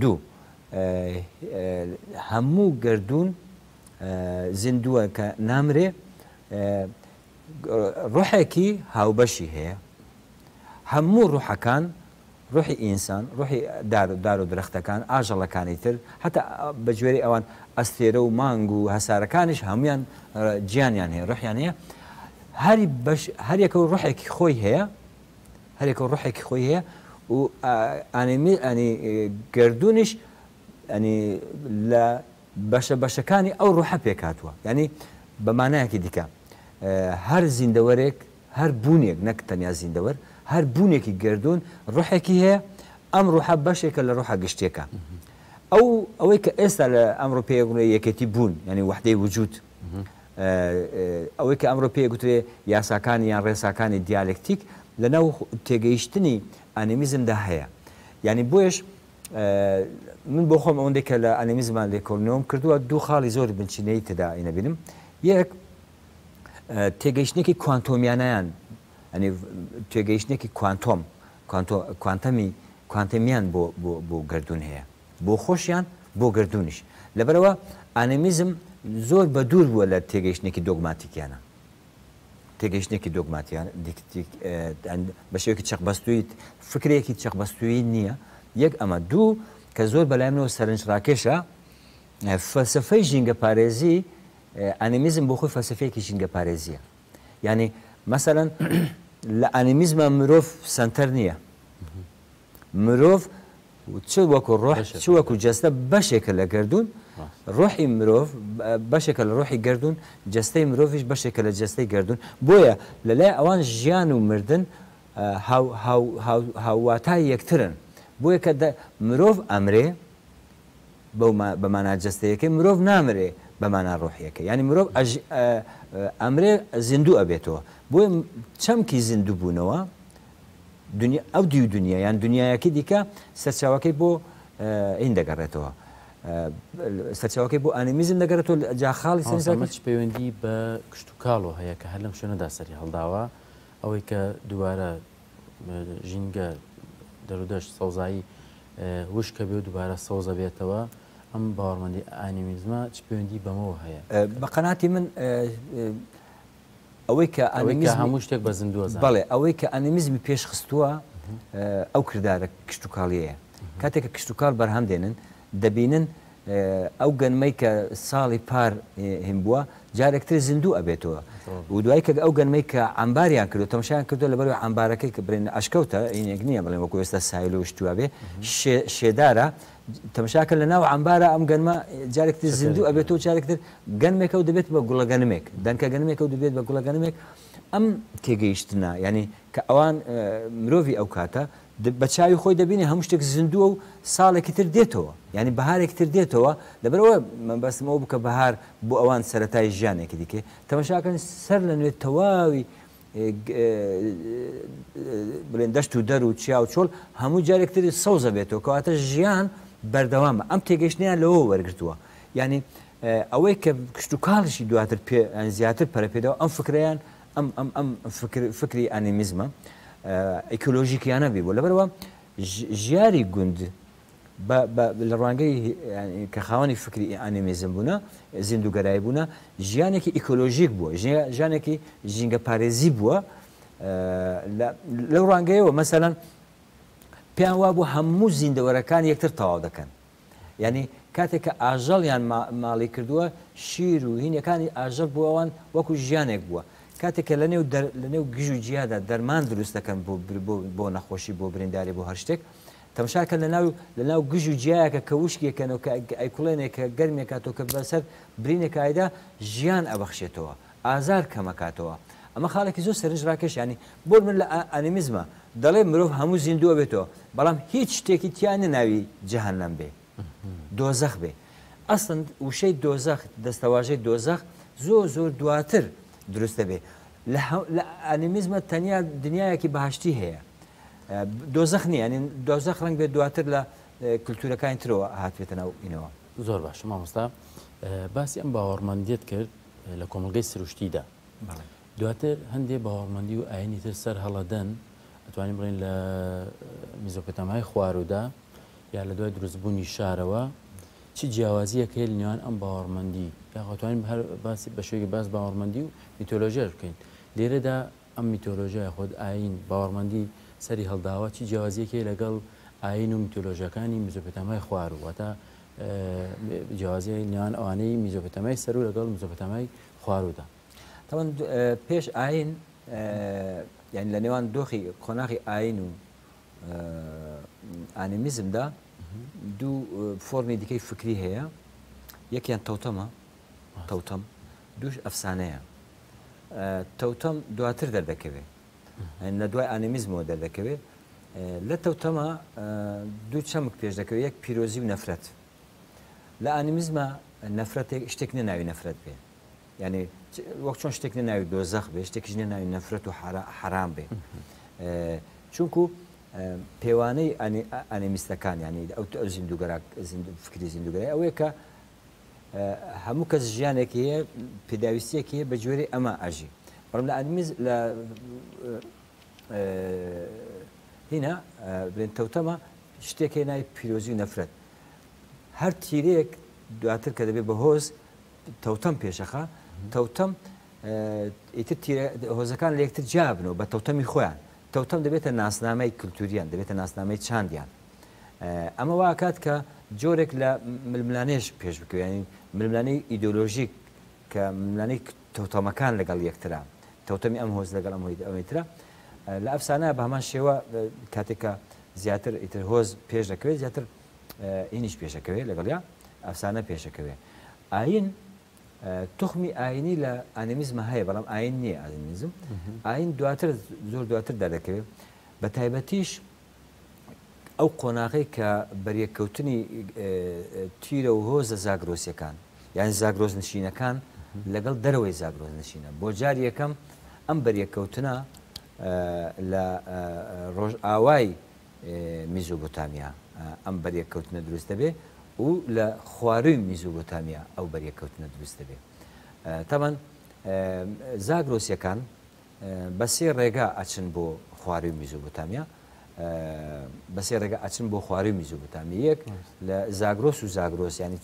دوو، هەموو گەردوون زیندووە کە نامرێ، ڕۆحێکی هاوبەشی هەیە. هەموو ڕۆحەکان ڕۆحی ئینسان، ڕۆحی دار دار و درەختەکان، ئاژەڵەکانی تر، هەتا بە گوێرەی ئەوان ئەستێرە و مانگ و هەسارەکانیش هەموویان گیانیان هەیە، ڕۆحیان هەیە. هەر بەش هەر یەکە و ڕۆحێکی خۆی هەیە، هەر یەکە و ڕۆحێکی خۆی هەیە و ئانیمی ئەنی گەردوونیش ئەنی لە بەشە بەشەکانی ئەو ڕۆحە پێکهاتووە. یانی بە مانایەکی دیکە هەر زیندەوەرێک هەر بوونێک، نەک تەنیا زیندەوەر، هەر بوونێکی گەردوون ڕۆحێکی هەیە، ئەم ڕۆحە بەشێکە لە ڕۆحە گشتییەکە. ئەو ئەوەی کە ئێستا لە ئەمڕۆ پێی ئەگوترێ یەکێتی بوون، یانی وەحدەی وجود، ئەوەی کە ئەمڕۆ پێی ئەگوترێ یاساکانی یان ڕێساکانی دیالێکتیک لەناو تێگەیشتنی ئانیمیزمدا هەیە. یانی بۆیەش من بۆ خۆم ئەوەندەی کە لە ئانیمیزمان لێکۆڵینەوەم کردووە، دوو خاڵی زۆر بنچینەیی تێدا ئەینەبینم. یەک، تێگەیشتنێکی کوانتۆمیانەیان ئەنی تێگەیشتنێکی کوانتۆم کوانتەمی کوانتەمیان بۆ بۆ بۆ گەردوون هەیە بۆ خۆشیان بۆ گەردوونیش لەبەرەوە ئانیمیزم زۆر بە دوور بووە لە تێگەیشتنێکی دۆگماتیکیانە تێگەیشتنێکی دۆگماتیان بە شێوەیەکی چەقبەستووی فکرێکی چەقبەستووی نییە یەک ئەمە دوو کە زۆر بەلای منەوە سەرنجڕاکێشە فەلسەفەی ژینگەپارێزی ئانیمیزم بۆ خۆی فەلسەفەیەکی ژینگەپارێزییە. یانی مەسەلەن لە ئانیمیزما مرۆڤ سەنتەر نییە. مرۆڤ چ وەکو ڕۆح چ وەکو جەستە بەشێکە لە گەردوون. ڕۆحی مرۆڤ بەشێکە لە ڕۆحی گەردوون، جەستەی مرۆڤیش بەشێکە لە جەستەی گەردوون، بۆیە لە لای ئەوان ژیان و مردن هاو هاو هاو هاوواتای یەکترن، بۆیە کە مرۆڤ ئەمرێ بەو بە مانا جەستەیەکەی، مرۆڤ نامرێ بە مانا ڕۆحیەکەی، یانی مرۆڤ ئەمرێ زیندوو ئەبێتەوە، بۆیە چەمکی زیندووبوونەوە دنیا ئەو دیو دنیا یان دنیایەکی دیکە سەرچاوەکەی بۆ ئین دەگەڕێتەوە سەرچاوەکەی بۆ ئانیمیزم دەگەڕێتەوە جا خاڵی سەرنجڕاکێش چ پەیوەندی بە کشتوکاڵەوە هەیە کە هەر لەم شوێنەدا سەری هەڵداوە ئەوەی کە دووبارە ژینگە دەرودەشت سەوزایی وشکە بێ و دووبارە سەوزە بێتەوە ئەم باوەڕمەندی ئانیمیزمە چ پەیوەندی بەمەوە هەیە؟ بە قەناعەتی من ئەوەی کە ئەنیمیزم هەموو شتێک بە زیندوو ئەزانێت. بەڵێ، ئەوەی کە ئەنیمیزمی پێش خستووە ئەو کردارە کشتوکاڵییەیە. کاتێک کە کشتوکاڵ بەرهەم دێنن، دەبینن ئەو گەنمەی کە ساڵی پار هین بووە، جارێک تر زیندوو ئەبێتەوە. و دوای کە ئەو گەنمەی کە عەمباریان کردووە، تەماشایان کردووە لەبەرئەوەی عەمبارەکەی کە بڵێن ئەشکەوتە، هینێک نییە بڵێن وەکوو ئێستا سایلۆ و شتی وا بێ، شێدارە، تەماشاکە لە ناو عەمبارا ئەم گەنمە جارێک تر زیندوو ئەبێتەوە، جارێک تر گەنمێکە و دەبێت بە گوڵە گەنمێک، دەنکە گەنمێکە و دەبێت بە گوڵە گەنمێک. ئەم تێگەیشتنە یانی کە ئەوان مرۆڤی ئەو کاتە بە چاوی خۆی دەبینێ هەموو شتێک زیندووە و ساڵێکی تر دێتەوە، یانی بەهارێکی تر دێتەوە، لەبەرئەوە مەبەستم ئەوە بوو کە بەهار بۆ ئەوان سەرەتای ژیانێکی دیکەیە. تەماشاکەن سەر لە نوێ تەواوی بڵێن دەشت و دەر و چیا و چۆڵ هەموو جارێک تر سەوزە بێتەوە، کەواتە ژیان بەردەوامە. ئەم تێگەیشتنیان لەوە وەرگرتووە، یعنی ئەوەی کە کشتوکاڵیشی دواتر پێ زیاتر پەرە پێداوە ئەم فکرەیان ئەم ئەم ئەم فکر فکری ئەنیمیزمە ئیکۆلۆژیکیانە بی بوو. لەبەرەوە ژیاری گوند بە بە لە ڕوانگەی کە خاوەنی فکری ئانیمیزم بوونە، زیندووگەرایی بوونە، ژیانێکی ئیکۆلۆژیک بووە، ژیانێکی ژینگەپارێزی بووە. لەو ڕوانگەیەوە مەسەلەن پێیان وابوو هەموو زیندەوەرەکان یەکتر تەواو دەکەن. یانی کاتێک کە ئاژەڵیان ماڵی کردووە، شیر و هینەکانی ئاژەڵ بۆ ئەوان وەکو ژیانێک بووە. کاتێک کە لەنێو لەنێو گژ و گیادا دەرمان دروست دەکەن بۆ بۆ نەخۆشی، بۆ برینداری، بۆ هەر شتێک، تەماشاکە لەناو لەناو گژ و گیایەکە کە وشکیەکەنەوە کە ئەیکوڵێنێ کە گەرمێکاتەوە کە بەسەر برینێکا ئەیدا ژیان ئەبەخشێتەوە ئازار کەمەکاتەوە ئەمە خاڵێکی زۆر سەرنج ڕاکێش یانی بۆ من لە ئەنیمیزمە دەڵێ مرۆڤ هەموو زیندوو ئەبێتەوە بەڵام هیچ شتێکی تیا نیە ناوی جەهەنەم بێ دۆزەخ بێ ئەسڵەن وشەی دۆزەخ دەستەواژەی دۆزەخ زۆر زۆر دواتر دروست دەبێ لە ئەنیمیزمە تەنیا دنیایەکی بەهەشتی هەیە دۆزەخ نییە یانی دۆزەخ ڕەنگ بێت دواتر لە کلتورەکانی ترەوە هاتبێتە ناو ئینەوە. زۆر باشە مامۆستا باسی ئەم باوەڕمەندیت کرد لە کۆمەڵگەی سروشتیدا دواتر هەندێ باوەڕمەندی و ئاینی تر سەر هەڵەدەن ئەتوانین بڵێن لە میزۆپۆتامای خوارودا یا لە دوای دروستبوونی شارەوە چ جیاوازیەک هەیە لە نێوان ئەم باوەڕمەندی یاخۆتوانین هەر باسی بە شێوەیەکی باس باوەڕمەندی و میتۆلۆژیاش بکەین لێرەدا ئەم میتۆلۆژیا یاخود ئایین، باوەڕمەندی، سەری هەڵداوە، چ جیاوازییەک هەیە لەگەڵ ئایین و میتۆلۆژیاکانی میزۆپۆتامای خواروو، واتە جیاوازی نێوان ئەوانەی میزۆپۆتامای سەروو لەگەڵ میزۆپۆتامای خواروودا؟ تەبعەن پێش ئایین، یانی لە نێوان دۆخی قۆناغی ئایین و ئانیمیزمدا دوو فۆرمی دیکەی فکری هەیە، یەکیان تەوتەمە، تەوتەم، دووش ئەفسانەیە. تەوتەم دواتر دەردەکەوێ لە دوای ئانیمیزمەوە دەردەکەوێ لە تەوتەمە دوو چەمک پێش دەکەوێت یەک پیرۆزی و نەفرەت لە ئانیمیزمە نەفرەتێک شتێک نیە ناوی نەفرەت بێ یعنی وەک چۆن شتێک نیە ناوی دۆزەخ بێ شتێکیش نیە ناوی نەفرەت و حەرام بێ چونکو پێوانەی ئانیمیستەکان یعنی ئەو زیندوگەرا فکری زیندوگەرای ئەوەیە کە هەموو کەس ژیانێکی هەیە پێداویستیەکی هەیە بە گوێرەی ئەمە ئەژی بەڵام لە ئەنیمیز لە هینا بڵێن تەوتەمە شتێک هەیە ناوی پیرۆزی و نەفرەت هەر تیرەیەک دواتر کە دەبێت بە هۆز تەوتەم پێشەخە تەوتەم ئیتر تیرە هۆزەکان لە یەکتر جیابنەوە بە تەوتەمی خۆیان تەوتەم دەبێتە ناسنامەی کللتوریان دەبێتە ناسنامەی چاندیان ئەمە وا ئەکات کە جۆرێک لە ململانێش پێش بکەوێت، یانی ململانێی ئیدۆلۆژیک کە ململانێی تەوتەمەکان لەگەڵ یەکترە، تەوتەمی ئەم هۆز لەگەڵ ئەم ئەوی ترە. لە ئەفسانە بە هەمان شێوە کاتێک کە زیاتر ئیتر هۆز پێش دەکەوێت زیاتر ئینیش پێش دەکەوێت لەگەڵیا. ئەفسانە پێشەکەوێ. ئاین توخمی ئاینی لە ئانیمیزمە هەیە بەڵام ئاین نییە ئانیمیزم ئاین دواتر زۆر دواتر دەردەکەوێت بە تایبەتیش ئەو قۆناغەی کە بەریەککەوتنی تیرە و هۆزە زاگرۆسیەکان یان زاگرۆس نشینەکان لەگەڵ دەرەوەی زاگرۆس نشینە بۆ جار یەکەم ئەم بەریەککەوتنە لە ڕۆژئاوای میزۆبۆتامیا ئەم بەریەککەوتنە دروست دەبێ و لە خوارووی میزۆبۆتامیا ئەو بەریەککەوتنە دروست دەبێ. تەبەن زاگرۆسیەکان بە سێ ڕێگا ئەچن بۆ خوارووی میزۆبۆتامیا بە سێ ڕێگا ئەچن بۆ خوارووی میزۆبۆتامیا یەک لە زاگرۆس و زاگرۆس ینی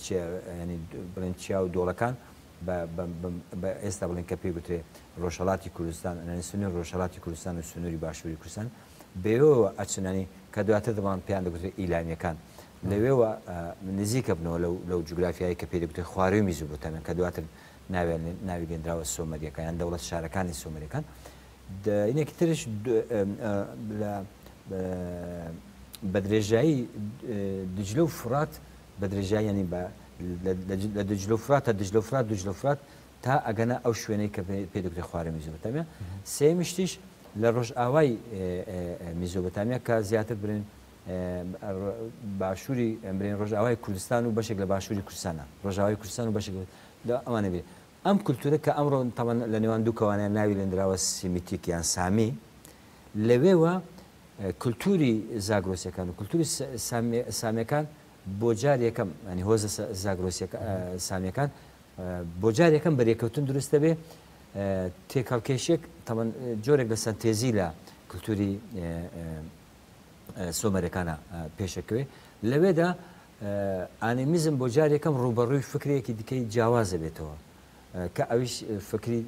ینی بڵێن چیا و دۆڵەکان بە ئێستا بڵێن کە پێی گوترێ ڕۆژهەڵاتی کوردستان یانی سنووری ڕۆژهەڵاتی کوردستان و سنووری باشووری کوردستان بەوێوە ئەچن یانی کە دواتر دەبان پێیان دەگوترێ ئیلامیەکان لەوێوە نزیکە بنەوە لەو لەو جوگرافیایی کە پێی دەگوترێ خوارووی میزۆپۆتامیا کە دواتر ناویان ناوی لێنراوە سۆمەریەکان یان دەوڵەت شارەکانی سۆمەریەکان اینێکی ترش لە بە درێژایی دجلە و فرات بە درێژایی ینی بە لە دجلە و فرات تا دجلە و فرات دجلە و فرات تا ئەگەنە ئەو شوێنەی کە پێی دەگوترێ خوارێ میزۆپۆتامیا. سێیەم شتیش لە ڕۆژئاوای میزۆپۆتامیا کە زیاتر برێن باشووری برێن ڕۆژئاوای کوردستان و بەشێک لە باشووری کوردستانە ڕۆژاوای کوردستان و بەشێک لە ئەوانە بێ ئەم کولتورە کە ئەمڕۆ تەمان لە نێوان دوو کەوانە ناوی لێندراوە سیمیتیک یان سامی لەوێوە کولتوری زاگرۆسیەکان و کولتوری سامیەکان بۆ جار یەکەم ینی هۆزە زاگرۆسیەکە سامیەکان بۆ جار یەکەم بەرێکەوتن دروست دەبێ، تێکهەڵکێشێک تەمەن جۆرێک لە سەنتێزی لە کلتوری سۆمەرەکانە پێشەکەوێ. لەوێدا ئانیمیزم بۆ جار یەکەم ڕووبەڕووی فکرێکی دیکەی جیاواز دەبێتەوە کە ئەویش فکری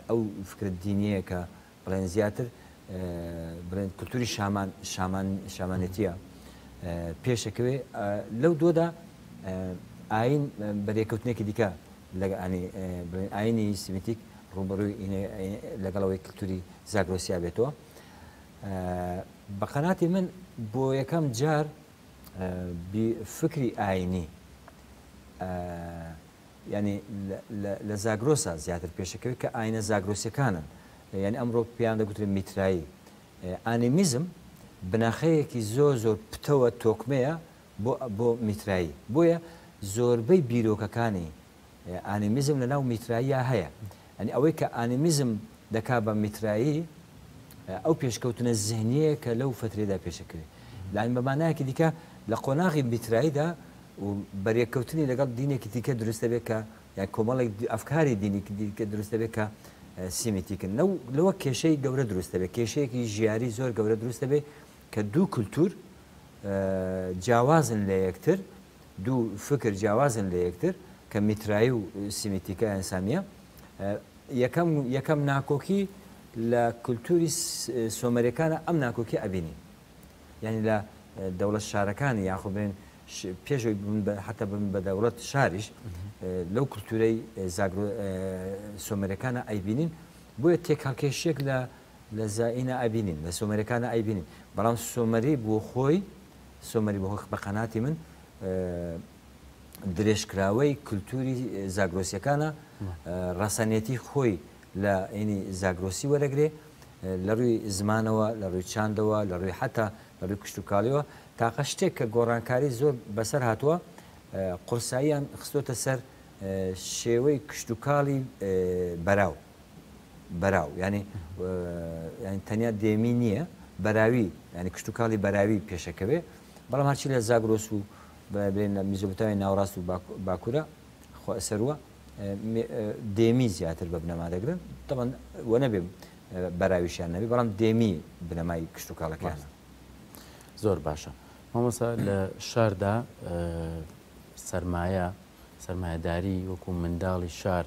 ئەو فکرە دینیەیە کە بڵێن زیاتر بڵێن کولتوری شامان شامان شامانێتیە پێشەکەوێ لەو دۆدا ئاین بەرێکەوتنێکی دیکە لەگەانی بڵێن ئاینی سمیتیک ڕوبەڕووی لەگەڵەوەی کللتوری زاگرۆسیا بێتەوە بە قەناتی من بۆ یەکەم جار فکری ئاینی یانی لە زاگرۆسا زیاتر پێشەکەوێت کە ئاینە زاگرۆسیەکانن یانی ئەمڕۆ پێیان دەگوترێت میترایی. ئانیمیزم بناخەیەکی زۆر زۆر پتەوە تۆکمەیە بۆ بۆ میترایی بۆیە زۆربەی بیرۆکەکانی ئانیمیزم لە ناو میتراییا هەیە یانی ئەوەی کە ئانیمیزم دەکا بە میترایی ئەو پێشکەوتنە زهنیەیە کە لەو فەترەیەدا پێشەکەوێت لانی بە مانایەکی دیکە لە قۆناغی میتراییدا و بەرێککەوتنی لەگەڵ دینێکی دیکە دروست دەبێت کە یان کۆمەڵێک ئەفکاری دینێکی دیکە دروست دەبێت کە سیمیتیکن. لەو لەوە کێشەی گەورە دروست دەبێت، کێشەیەکی ژیاری زۆر گەورە دروست دەبێت کە دوو کولتوور جیاوازن لە یەکتر، دوو فکر جیاوازن لە یەکتر کە میترایی و سیمیتیکە یان سامیە. یەکەم یەکەم ناکۆکی لە کولتووری سۆمەریەکانە ئەم ناکۆکی ئەبینین. یانی لە دەوڵەت شارەکانی یاخۆ بڵێن پێش ئەوەی ببن بە حتا ببن بە دەوڵەت شاریش لەو کولتوورەی زاگرۆ سۆمەرەکانە ئەیبینین بۆیە تێکهەڵکێشیەک لە لە زایینە ئەبینین لە سۆمەرەکانە ئەیبینین بەڵام سۆمەری بۆ خۆی سۆمەری بۆ خۆی بە قەناتی من درێژکراوەی کولتوری زاگرۆسیەکانە ڕەسەنێتی خۆی لە ئینی زاگرۆسی وەرەگرێ لە ڕووی زمانەوە، لە ڕووی چاندەوە، لە ڕووی حەتا لە ڕووی کشتوکاڵیەوە، تاقە شتێک کە گۆڕانکاری زۆر بەسەر هاتووە قورساییان خستۆتە سەر شێوەی کشتوکاڵی بەراو بەراو یانی یانی تەنیا دێمی نییە بەراوی یانی کشتوکاڵی بەراوی پێشەکەوێ بەڵام هەرچی لە زاگرۆس و بڵێن لە میزۆپۆتامیای ناوەڕاست و باکوورە سەروە دێمی زیاتر بە بنەما دەگرن تەبەن وە نەبێ بەراویشیان نەبێ بەڵام دێمی بنەمای کشتوکاڵەکەیانە. زۆر باشە مامۆستا لە شاردا سەرمایە سەرمایەداری وەکو منداڵی شار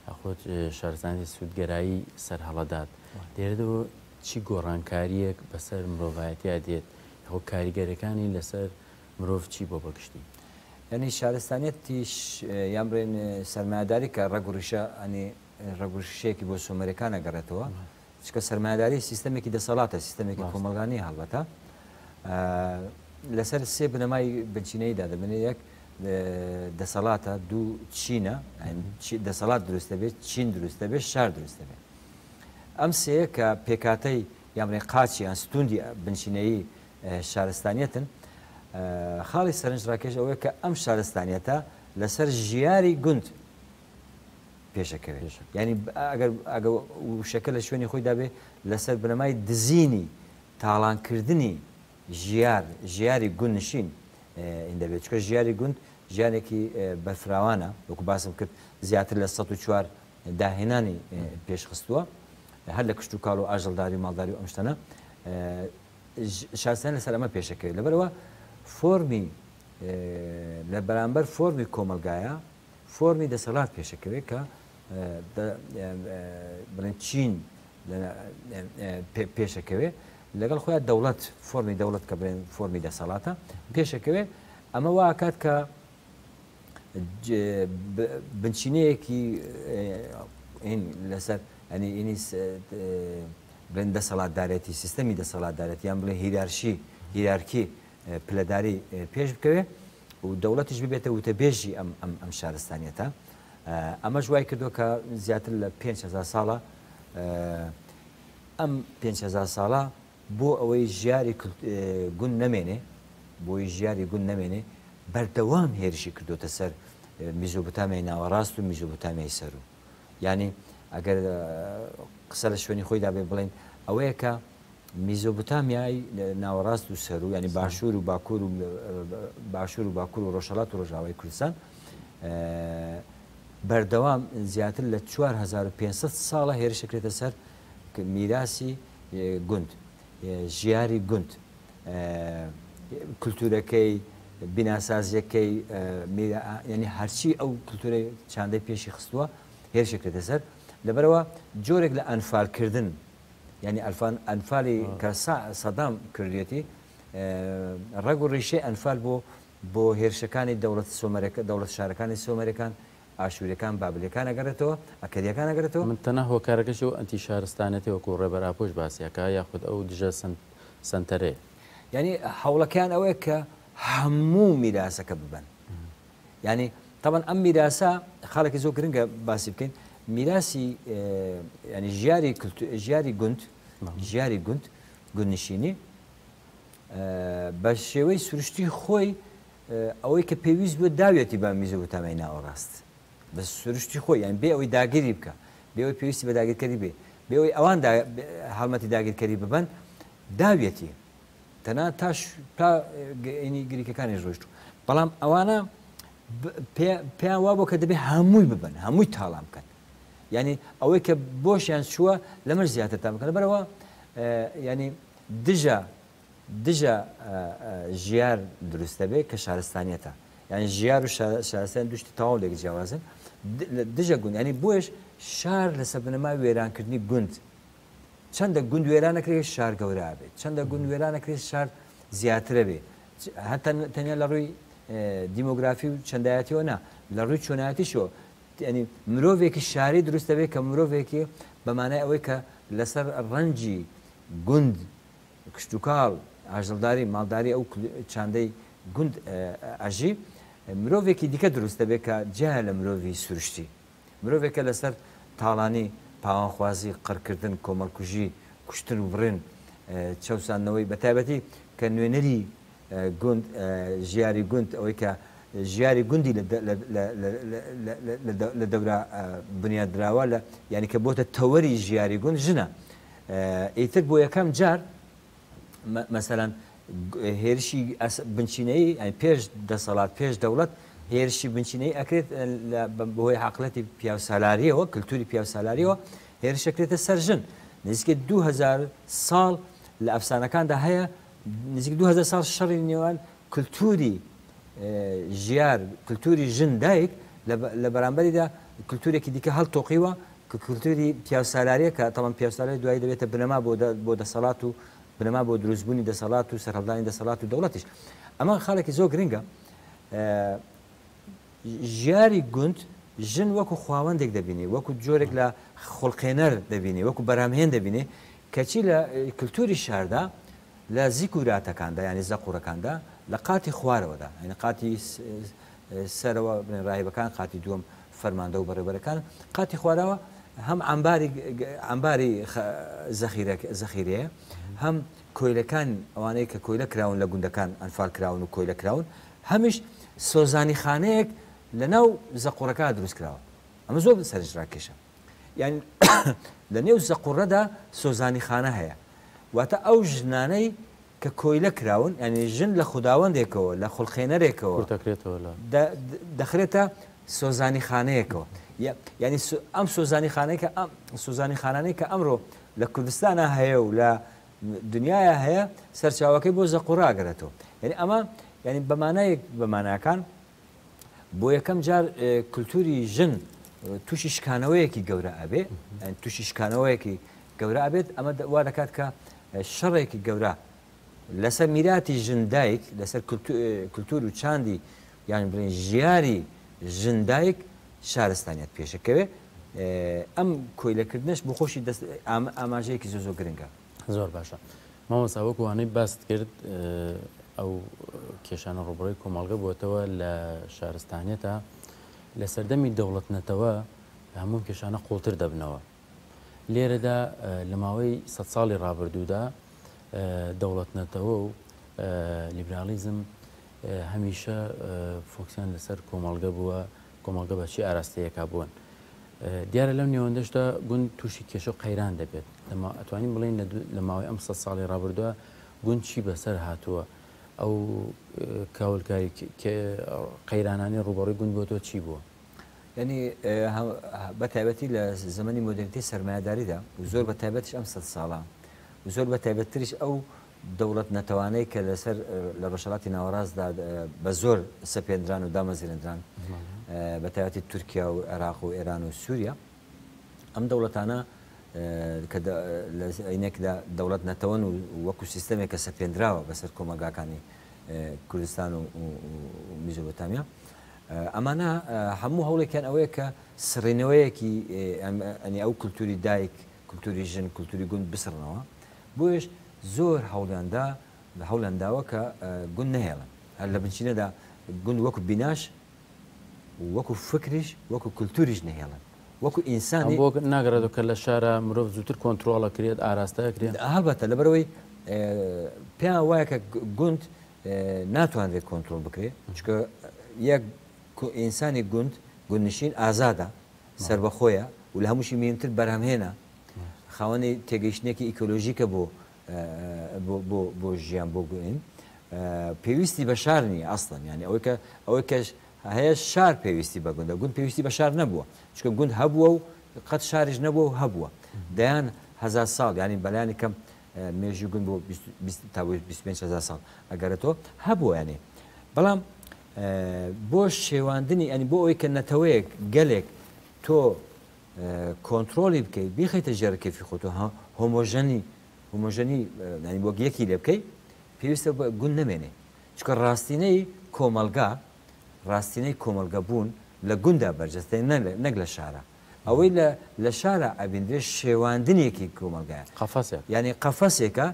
یاخود شارستانی سوودگەرایی سەرهەڵەدات لێرەوە چی گۆڕانکاریەک بەسەر مرۆڤایەتیا دێت یاخود کاریگەرەکانی لەسەر مرۆڤ چی بۆ بەگشتی؟ یانی شارستانیەتیش یان بڵێن سەرمایەداری کە ڕەگ و ڕیشە ئەنی ڕەگ و ڕیشەیەکی بۆ سۆمەرەکان ئەگەڕێتەوە چکە سەرمایەداری سیستەمێکی دەسەڵاتە سیستەمێکی کۆمەڵگا نیە هەڵبەتە لەسەر سێ بنەمای بنچینەیی دادەبنێ یەک دەسەڵاتە، دوو چینە، دەسەڵات دروست دەبێت، چین دروست دەبێت، شار دروست دەبێت. ئەم سێیە کە پێکهاتەی یان بڵێین قاچی یان ستوندی بنچینەیی شارستانیەتن، خاڵی سەرنجڕاکێش ئەوەیە کە ئەم شارستانیەتە لەسەر ژیاری گوند پێشەکەوێت. یانی ئەگەر ئەگە وشەکە لە شوێنی خۆیدا بێ لەسەر بنەمای دزینی، تاڵانکردنی ژیار، ژیاری گوندنشین این دەبێت، چونکە ژیاری گوند ژیانێکی بەرفراوانە، وەکو باسم کرد زیاتر لە 104 داهێنانی پێشخستووە، هەر لە کشتوکاڵ و ئاژەڵداری و ماڵداری و ئەم شتانە، شارستانی لەسەر ئەمە پێشەکەوێت. لەبەرئەوە فۆرمی لە بەرامبەر فۆرمی کۆمەڵگایە فۆرمی دەسەڵات پێشەکەوێت کە بڵێن چین پێشەکەوێ لەگەڵ خۆیان دەوڵەت فۆرمی دەوڵەت کە بڵێن فۆرمی دەسەڵاتە پێشەکەوێ ئەمە واکات کە بنچینەیەکی لەسەر ئەنی ئینی بڵێن دەسەڵاتدارێتی سیستەمی دەسەڵاتدارێتی یان بڵێ هیرارشی هیرارکی پلەداری پێش بکەوێ و دەوڵەتیش ببێتە وتەبێژی ئەم ئەم ئەم شارستانیەتە ئەمەش وای کردووە کە زیاتر لە 5هزار ساڵە ئەم 5هزار ساڵە بۆ ئەوەی ژیاری گوند نەمێنێ بۆی ژیاری گوند نەمێنێ بەردەوام هێرشی کردوتە سەر میزۆپۆتامیای ناوەڕاست و میزۆپۆتامیای سەروو یانی ئەگەر قسە لە شوێنی خۆیدا بێ بڵێین ئەوەیە کە میزۆپۆتامیای ناوەڕاست و سەروو ینی باشوور و باکوور و باشوور و باکوور و ڕۆژهەڵات و ڕۆژاوای کوردستان بەردەوام زیاتر لە 4500 ساڵە هێرش کرێتە سەر میراسی گوند ژیاری گوند کولتوورەکەی بیناسازیەکەی ینی هەرچی ئەو کولتوری چاندەی پێشی خستووە هێرشی کردە سەر لەبەرەوە جۆرێک لە ئەنفالکردن یعنی ئەلفان ئەنفالی کە سەدام کردێتی ڕەگ و ڕیشەی ئەنفال بۆ بۆ هێرشەکانی دەوڵەت سۆمەرەکە دەوڵەت شارەکانی سۆمەرەکان ئاشووریەکان بابلیەکان ئەگەڕێتەوە ئەکەدیەکان ئەگەڕێتەوە. من تەنها هۆکارەکەشی ئەو ئەنتی شارستانێتیە وەکو ڕێبەر ئاپۆش باسی ئەکا یاخود ئەو دژە سەنتەرەیە. یانی هەوڵەکەیان ئەوەیە کە هەموو میراسەکە ببەن. یانی تەبەن ئەم میراسە خاڵێکی زۆر گرنگە باسی بکەین میراسی ینی ژیاری ژیاری گوند ژیاری گوند گوندنشینی بە شێوەی سروشتی خۆی ئەوەی کە پێویست بووە داویەتی بە میزۆپۆتامیای ناوەڕاست بە سروشتی خۆی یان بێ ئەوەی داگیری بکە بێ ئەوەی پێویستی بە داگیرکەری بێ بێ ئەوەی ئەوان هەڵمەتی داگیرکەری ببەن داویەتی تەنها تا تا ئینی گریکەکانیش ڕۆیشت بەڵام ئەوانە پێیان وابوو کە دەبێ هەمووی ببن هەمووی تاڵان بکەن یعنی ئەوەی کە بۆشیان چووە لەمەش زیاتر تا بکەن بەرەوە ینی دژە دژە ژیار دروست دەبێت کە شارستانیەتە یعنی ژیار و شارستان دوشتی تەواو لێک جیاوازن دژە گوند ینی بۆیش شار لەسەر بنەمای وێرانکردنی گوند چەندە گوند وێران نەکرێت شار گەورە بێت چەندە گوند وێران نەکرێت شار زیاترە بێ هەتا تەنیا لە ڕووی دیمۆگرافی و چەندایەتیەوە نا لە ڕووی چۆنایەتیشەوە ینی مرۆڤێکی شاری دروست دەبێت کە مرۆڤێکی بەمانای ئەوەی کە لەسەر ڕەنجی گوند کشتوکاڵ، ئاژەڵداری، ماڵداری ئەو چاندەی گوند ئەژی، مرۆڤێکی دیکە دروست دەبێت کە جیایە لە مرۆڤی سروشتی. مرۆڤێکە لەسەر تاڵانی، پاوانخوازی، قڕکردن، کۆمەڵکوژی، کوشتن و بڕین، چەوساندنەوەی، بەتایبەتی کە نوێنەری گوند، ژیاری گوند، ئەوەی کە ژیاری گوندی لە دەورا بنیات دراوە، یانی کە بۆتە تەوەری ژیاری گوند، ژنە. ئیتر بۆ یەکەم جار مەسەلەن هێرشی بنچینەیی پێش دەسەڵات پێش دەوڵەت هێرشی بنچینەی ئەکرێت بەهۆی عقلەتی پیاوسالاریەوە کللتوری پیاوسالاریەوە هێرشەکرێتە سەر ژن نزیکە 2000 ساڵ لە ئەفسانەکاندا هەیە نزیک 2000 ساڵ شەڕی نێوان کللتوری ژیار کللتوری ژن دایک لە بەرامبەریدا کللتورێکی دیکە هەڵتۆقیوە کە کولتوری پیاوسالاریە کە تەبعەن پیاوسالاری دوایی دەبێتە بنەما بۆ بۆ دەسەڵات و بنەما بۆ دروستبوونی دەسەڵات و سەرهەڵدانی دەسەڵات و دەوڵەتیش. ئەمە خاڵێکی زۆر گرنگە. ژیاری گوند ژن وەکو خواوەندێک دەبینی، وەکو جۆرێک لە خوڵقێنەر دەبینی، وەکو بەرهەمهێن دەبینی، کەچی لە کلتوری شاردا لە زیکوراتەکاندا یانی زەقورەکاندا لە قاتی خوارەوەدا یانی قاتی سەرەوە بڵێن ڕاهیبەکان، قاتی دووەم فەرماندە و بەڕێوبەرەکان، قاتی خوارەوە هەم عەمباری عەمباری زەخیرە زەخیرەیە، هەم کۆیلەکان ئەوانەی کە کۆیلە کراون لە گوندەکان ئەنفال کراون و کۆیلە کراون، هەمیش سۆزانیخانەیەک لە ناو زەقوڕەکە دروست کراوە. ئەمە زۆر سەرنجڕاکێشە. یانی لە نێو زەقوڕەدا سۆزانیخانە هەیە. واتە ئەو ژنانەی کە کۆیلە کراون، یانی ژن لە خوداوەندێکەوە، لە خولقێنەرێکەوە کورتەکرێتەوە لە. دەخرێتە سۆزانیخانەیەکەوە. یانی ئەم سۆزانیخانەی کە ئەم سۆزانیخانانەی کە ئەمڕۆ لە کوردستانا هەیە و لە دنیایا هەیە، سەرچاوەکەی بۆ زەقوڕە ئەگەرێتەوە. یانی ئەمە یانی بە مانایەک بە ماناکان بۆ یەکەم جار کولتوری ژن تووشی شکانەوەیەکی گەورە ئەبێ، تووشی شکانەوەیەکی گەورە ئەبێت، ئەمە وا دەکات کە شەڕێکی گەورە لەسەر میراتی ژن دایک، لەسەر کولتور و چاندی یان بڵێن ژیاری ژن دایک شارستانیەت پێشەکەوێ. ئەم کۆیلەکردنەش بۆ خۆشی ئاماژەیەکی زۆر زۆر گرنگە. زۆر باشە مامۆستا، وەکو وانەی باست کرد ئەو کێشانە ڕووبەڕووی کۆمەڵگە بووەتەوە لە شارستانیەتە لە سەردەمی دەوڵەت نەتەوە هەموو کێشانە قوڵتر دەبنەوە. لێرەدا لە ماوەی سە ساڵی ڕابردوودا دەوڵەت نەتەوە و لیبرالیزم هەمیشە فۆکسیان لەسەر کۆمەڵگە بووە، کۆمەڵگە بە چی ئاراستەیەکا بوون. دیارە لەم نێوەندەشدا گوند تووشی کێشە و قەیران دەبێت. ئەتوانین بڵێین لە ماوەی ئەم سەد ساڵی ڕابردووە گوند چی بەسەر هاتووە؟ ئەو کاولکاری قەیرانانەی ڕووبەڕووی گوند بۆتەوە چی بووە؟ یانی بە تایبەتی لە زەمەنی مۆدێرنیتەی سەرمایەداریدا و زۆر بە تایبەتیش ئەم سەد ساڵە و زۆر بە تایبەتتریش ئەو دەوڵەت نەتەوانەی کە لەسەر لە ڕۆژهەڵاتی ناوەڕاستدا بە زۆر سەپێندران و دامەزرێندران، بە تایبەتی تورکیا و عێراق و ئێران و سووریا، ئەم دەوڵەتانە کە لە عینێکدا دەوڵەت نەتەوەن و وەکو سیستەمێک کە سەپێندراوە بەسەر کۆمەڵگاکانی کوردستان و میزۆپۆتامیا، ئەمانە هەموو هەوڵێکیان ئەوەیە کە سڕینەوەیەکی ئەنی ئەو کولتوری دایک، کولتوری ژن، کولتوری گوند بسڕنەوە. بۆیەش زۆر هەوڵیان دا، هەوڵیان داوە کە گوند نەهێڵن. هەر لە بنچینەدا گوند وەکو بیناش و وەکو فکریش، وەکو کولتوریش نەهێڵن. وەکو ئینسانی. ئەم بۆ ناگەڕێتەوە کە لە شارا مرۆڤ زووتر کۆنترۆڵ ئەکرێت، ئاراستە ئەکرێت؟ هەڵبەتە، لەبەرئەوەی پێیان وایە کە گوند ناتوانرێت کۆنترۆڵ بکرێت، چونکە یەک ئینسانی گوند، گوندنشین ئازادە، سەربەخۆیە و لە هەمووشی مهمتر بەرهەمهێنە، خاوەنی تێگەیشتنێکی ئیکۆلۆژیکە بۆ بۆ بۆ ژیان بۆ گوین پێویستی بە شار نییە ئەسڵەن یانی ئەوەی کە ئەوەی کەش هەیە شار پێویستی بە گوندە گوند پێویستی بە شار نەبووە چونکە گوند هەبووە و قەت شاریش نەبووە و هەبووە دەیان هەزار ساڵ یانی بەلایانی کەم مێژوی گوند بۆ تا بۆ 25 هەزار ساڵ ئەگەرێتەوە هەبووە یانی بەڵام بۆ شێواندنی ئەنی بۆ ئەوەی کە نەتەوەیەک گەلێک تۆ کۆنترۆڵی بکەی بیخەیتە ژێر کەفی خۆت و هۆمۆژەنی هۆمۆژەنی یانی وەک یەکی لێ بکەی پێویستە گوند نەمێنێ چونکە ڕاستینەی کۆمەڵگا ڕاستینەی کۆمەڵگە بوون لە گوندا بەرجەستەیە نەک لە شارا ئەوەی لە لە شارا ئەبیندرێ شێواندنێکی کۆمەڵگایە قەفەسێک یانی قەفەسێکە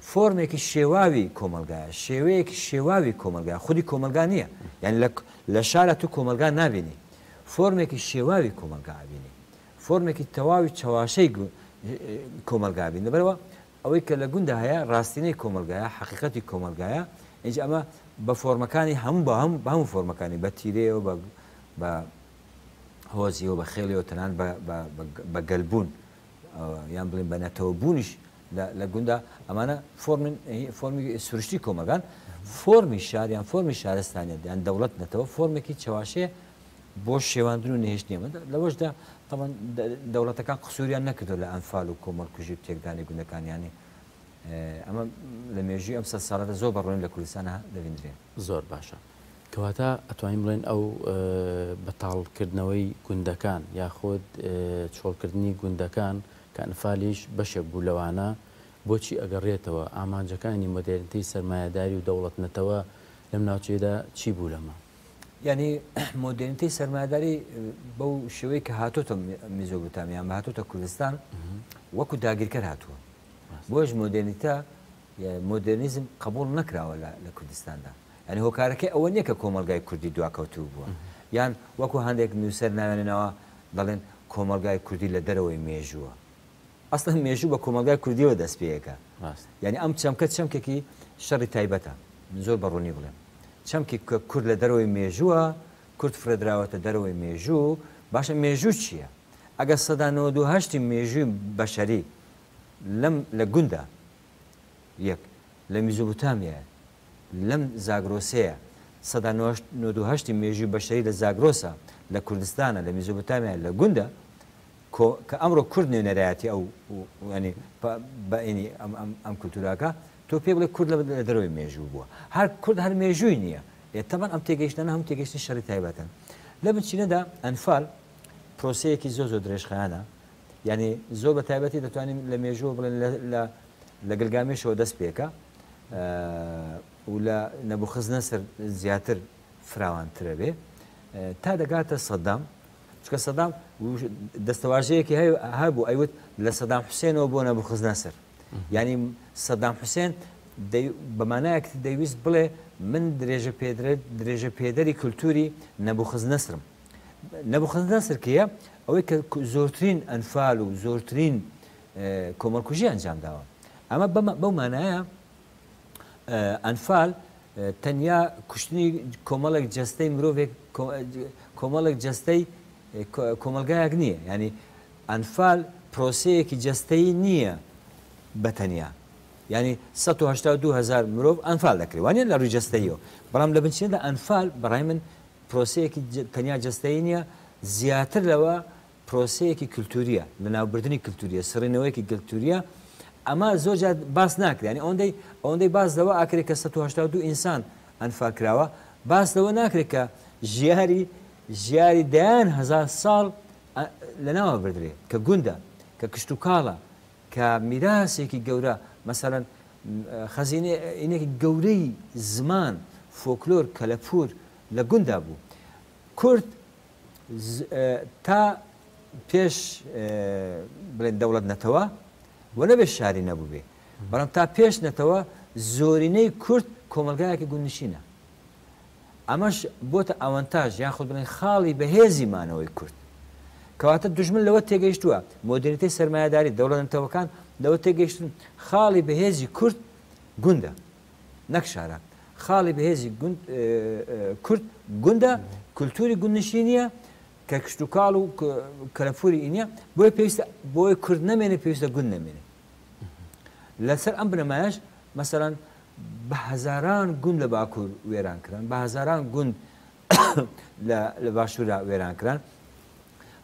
فۆرمێکی شێواوی کۆمەڵگایە شێوەیەکی شێواوی کۆمەڵگایە خودی کۆمەڵگا نییە یانی لە لە شارا تو کۆمەڵگا نابینی فۆرمێکی شێواوی کۆمەڵگا ئەبینی فۆرمێکی تەواوی چەواشەی کۆمەڵگا ئەبینی لەبەرئەوە ئەوەی کە لە گوندا هەیە ڕاستینەی کۆمەڵگایە، حەقیقەتی کۆمەڵگایە، ئینجا ئەمە بە فۆرمەکانی هەموو بە هەموو بە هەموو فۆرمەکانی بە تیرەیەوە بە بە هۆزیەوە بە خێڵیەوە تەنانەت بە بە بە گەلبوون یان بڵێن بە نەتەوە بوونیش لە لە گوندا ئەمانە فۆرمن فۆرمی سروشتی کۆمەڵگان فۆرمی شار یان فۆرمی شارستانیەت یان دەوڵەت نەتەوە فۆرمێکی چەواشەیە بۆ شێواندن و نەهێشتنی ئەمە لەوەشدا تەبعەن دەوڵەتەکان قسوریان نەکردووە لە ئەنفال و کۆمەڵکوژی و تێکدانی گوندەکان یانی ئەمە لە مێژووی ئەم سەد ساڵەدا زۆر بە ڕوونی لە کوردستان دەبیندرێ. زۆر باشە کەواتە ئەتوانین بڵێین ئەو بەتاڵکردنەوەی گوندەکان یاخود چۆڵکردنی گوندەکان کە ئەنفالیش بەشێک بوو لەوانە بۆچی ئەگەڕێتەوە؟ ئامانجەکانی مۆدێرنتەی سەرمایەداری و دەوڵەت نەتەوە لەم ناوچەیەدا چی بوو لەمە؟ یانی مۆدێرنیتەی سەرمایەداری بەو شێوەی کە هاتۆتە میزۆپۆتامیا یان هاتۆتە کوردستان وەکو داگیرکەر هاتووە بۆیش مۆدێرنیتە مۆدێرنیزم قبوڵ نەکراوە لە کوردستاندا. یانی هۆکارەکەی ئەوە نییە کە کۆمەڵگای کوردی دواکەوتوو بووە یان وەکو هەندێک نووسەر ناویان ناوە دەڵێن کۆمەڵگای کوردی لە دەرەوەی مێژووە. ئەسڵەن مێژوو بە کۆمەڵگای کوردیەوە دەست پێ ئەکا. یانی ئەم چەمکە چەمکێکی شەڕی تایبەتە. من زۆر بە ڕوونی بڵێم. چەمکی کە کورد لە دەرەوەی مێژووە، کورد فڕێدراوەتە دەرەوەی مێژوو، باشە مێژوو چییە؟ ئەگەر 98% ی مێژووی بەشەری لەم لە گوندا یەک لە میزۆپۆتامیایە، لەم زاگرۆسەیە، 98% ی مێژووی بەشەری لە زاگرۆسە، لە کوردستانە، لە میزۆپۆتامیایە، لە گوندە، کۆ کە ئەمڕۆ کورد نوێنەرایەتی ئەو یانی بە ئینی ئەم ئەم ئەم کولتوراکە تۆ پێ بڵێ کورد لە دەرەوەی مێژوو بووە هەر کورد هەر مێژووی نییە ئێ تەبەن ئەم تێگەیشتنە هەم تێگەیشتنی شەڕی تایبەتن لە بنچینەدا ئەنفال پرۆسەیەکی زۆر زۆر درێژخایەنە یعنی زۆر بە تایبەتی دەتوانین لە مێژوو بڵێن لە لە گلگامێشەوە دەست پێکە و لە نەبوخزنەسر زیاتر فراوانترە بێ تا دەگاتە سەدام چونکە سەدام دەستەواژەیەکی هەبوو ئەیوت لە سەدام حوسێنەوە بۆ نەبوخزنەسر یعنی سەدام حوسێن بە مانایەک دەیویست بڵێ من درێژە پێدرێت درێژە پێدەری کولتوری نەبوخزنەسرم نەبوخزنەسر کێیە ئەوەی کە زۆرترین ئەنفال و زۆرترین کۆمەڵکوژی ئەنجام داوە ئەمە بەو مانایە ئەنفال تەنیا کوشتنی کۆمەڵێک جەستەی مرۆڤێک کۆمەڵێک جەستەی کۆمەڵگایەک نییە یانی ئەنفال پرۆسەیەکی جەستەیی نییە بە تەنیا یانی 182 هزار مرۆڤ ئەنفال دەکرێت وانە لە ڕووی جەستەیەوە بەڵام لە بنچینەدا ئەنفال بەڕای من پرۆسەیەکی تەنیا جەستەیی نییە زیاتر لەوە پرۆسەیەکی کلتوریە، لەناوبردنی کلتوریە، سڕینەوەیەکی کلتوریە، ئەمە زۆر جار باس ناکرێ، یانی ئەوەندەی ئەوەندەی باس لەوە ئاکرێ کە 182 ئینسان ئەنفال کراوە، باس لەوە ناکرێ کە ژیاری ژیاری دەیان هەزار ساڵ لەناوە بردرێ، کە گوندە، کە کشتوکاڵە، کە میراسێکی گەورە، مەسەلەن خەزینەیەکی گەورەی زمان، فۆکلۆر، کەلەپوور لە گوندا بوو. کورد تا پێش بڵێن دەوڵەت نەتەوە و نەبێت شاری نەبووبێ بەڵام تا پێش نەتەوە زۆرینەی کورد کۆمەلگایەکی گوندنشینە ئەمەش بۆتە ئەوەنتاژ یاخود بڵێن خاڵی بەهێزی مانەوەی کورد کەواتە دوژمن لەوە تێگەیشتووە مۆدێرنیتەی سەرمایەداری دەوڵەت نەتەوەکان لەوە تێگەیشتن خاڵی بەهێزی کورد گوندە نەک شارە. خاڵی بەهێزی گوند کورد گوندە، کولتوری گوندنشینیە کە کشتوکاڵ و کەلەپوری ئینە، بۆیە پێویستە بۆی کورد نەمێنێ پێویستە گوند نەمێنێ. لەسەر ئەم بنەمایەش مەسەلەن بە هەزاران گوند لە باکوور وێران کران، بە هەزاران گوند لە باشوورا وێران کران.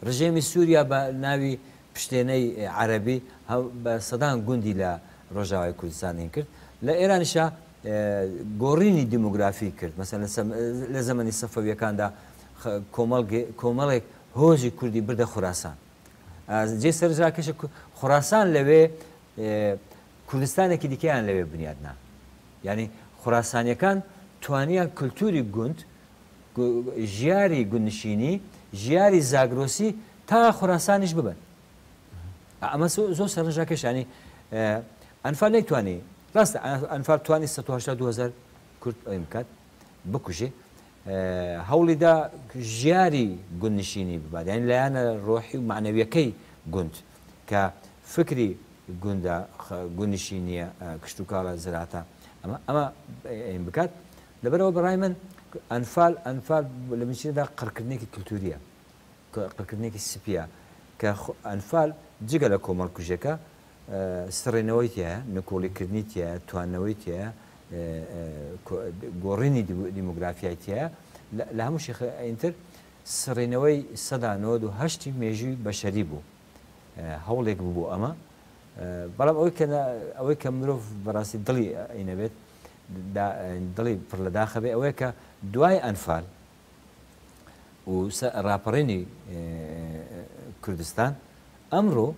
ڕژێمی سووریا بە ناوی پشتێنەی عەرەبی بە سەدان گوندی لە ڕۆژاوای کوردستان هین کرد. لە ئێرانیشا گۆڕینی دیمۆگرافی کرد. مەسەلەن لە زەمەنی سەفەوییەکاندا کۆمەڵێک هۆزی کوردی بردە خوراسان. جێی سەرنجڕاکێشە خوراسان لەوێ کوردستانێکی دیکەیان لەوێ بنیات نا. یانی خوراسانییەکان توانیان کولتووری گوند، ژیاری گوندنشینی، ژیاری زاگرۆسی تا خوراسانیش ببەن. ئەمە زۆر سەرنجڕاکێشە. یانی ئەنفال نەیتوانی، ڕاستە ئەنفال توانی 182 هەزار کورد ئەوی بکات، بکوژێ، هەوڵی دا ژیاری گوندنشینی ببات، یانی لایەنە ڕۆحی و مەعنەویەکەی گوند کە فکری گوندە، گوندنشینیە، کشتوکاڵە، زراعەتە، ئەمە ئەمە بکات. لەبەرئەوە بەڕای من ئەنفال ئەنفال لە بنچینەدا قڕکردنێکی کلتوریە، قڕکردنێکی سپیە کە ئەنفال جگە لە کۆمەڵکوژیەکە سڕینەوەی تیایە، نکوڵیکردنی تیایە، تواندنەوەی تیایە، گۆڕینی دیمۆگرافیای تیایە، لە هەموو شی ئینتر سڕینەوەی 98% ی مێژووی بەشەری بوو. هەوڵێک بوو بۆ ئەمە، بەڵام ئەوەی کە ئەوەی کە مرۆڤ بەڕاستی دڵی ئەینەبێت دڵی پڕ لە داخە بێ ئەوەیە کە دوای ئەنفال و ڕاپەڕینی کوردستان ئەمڕۆ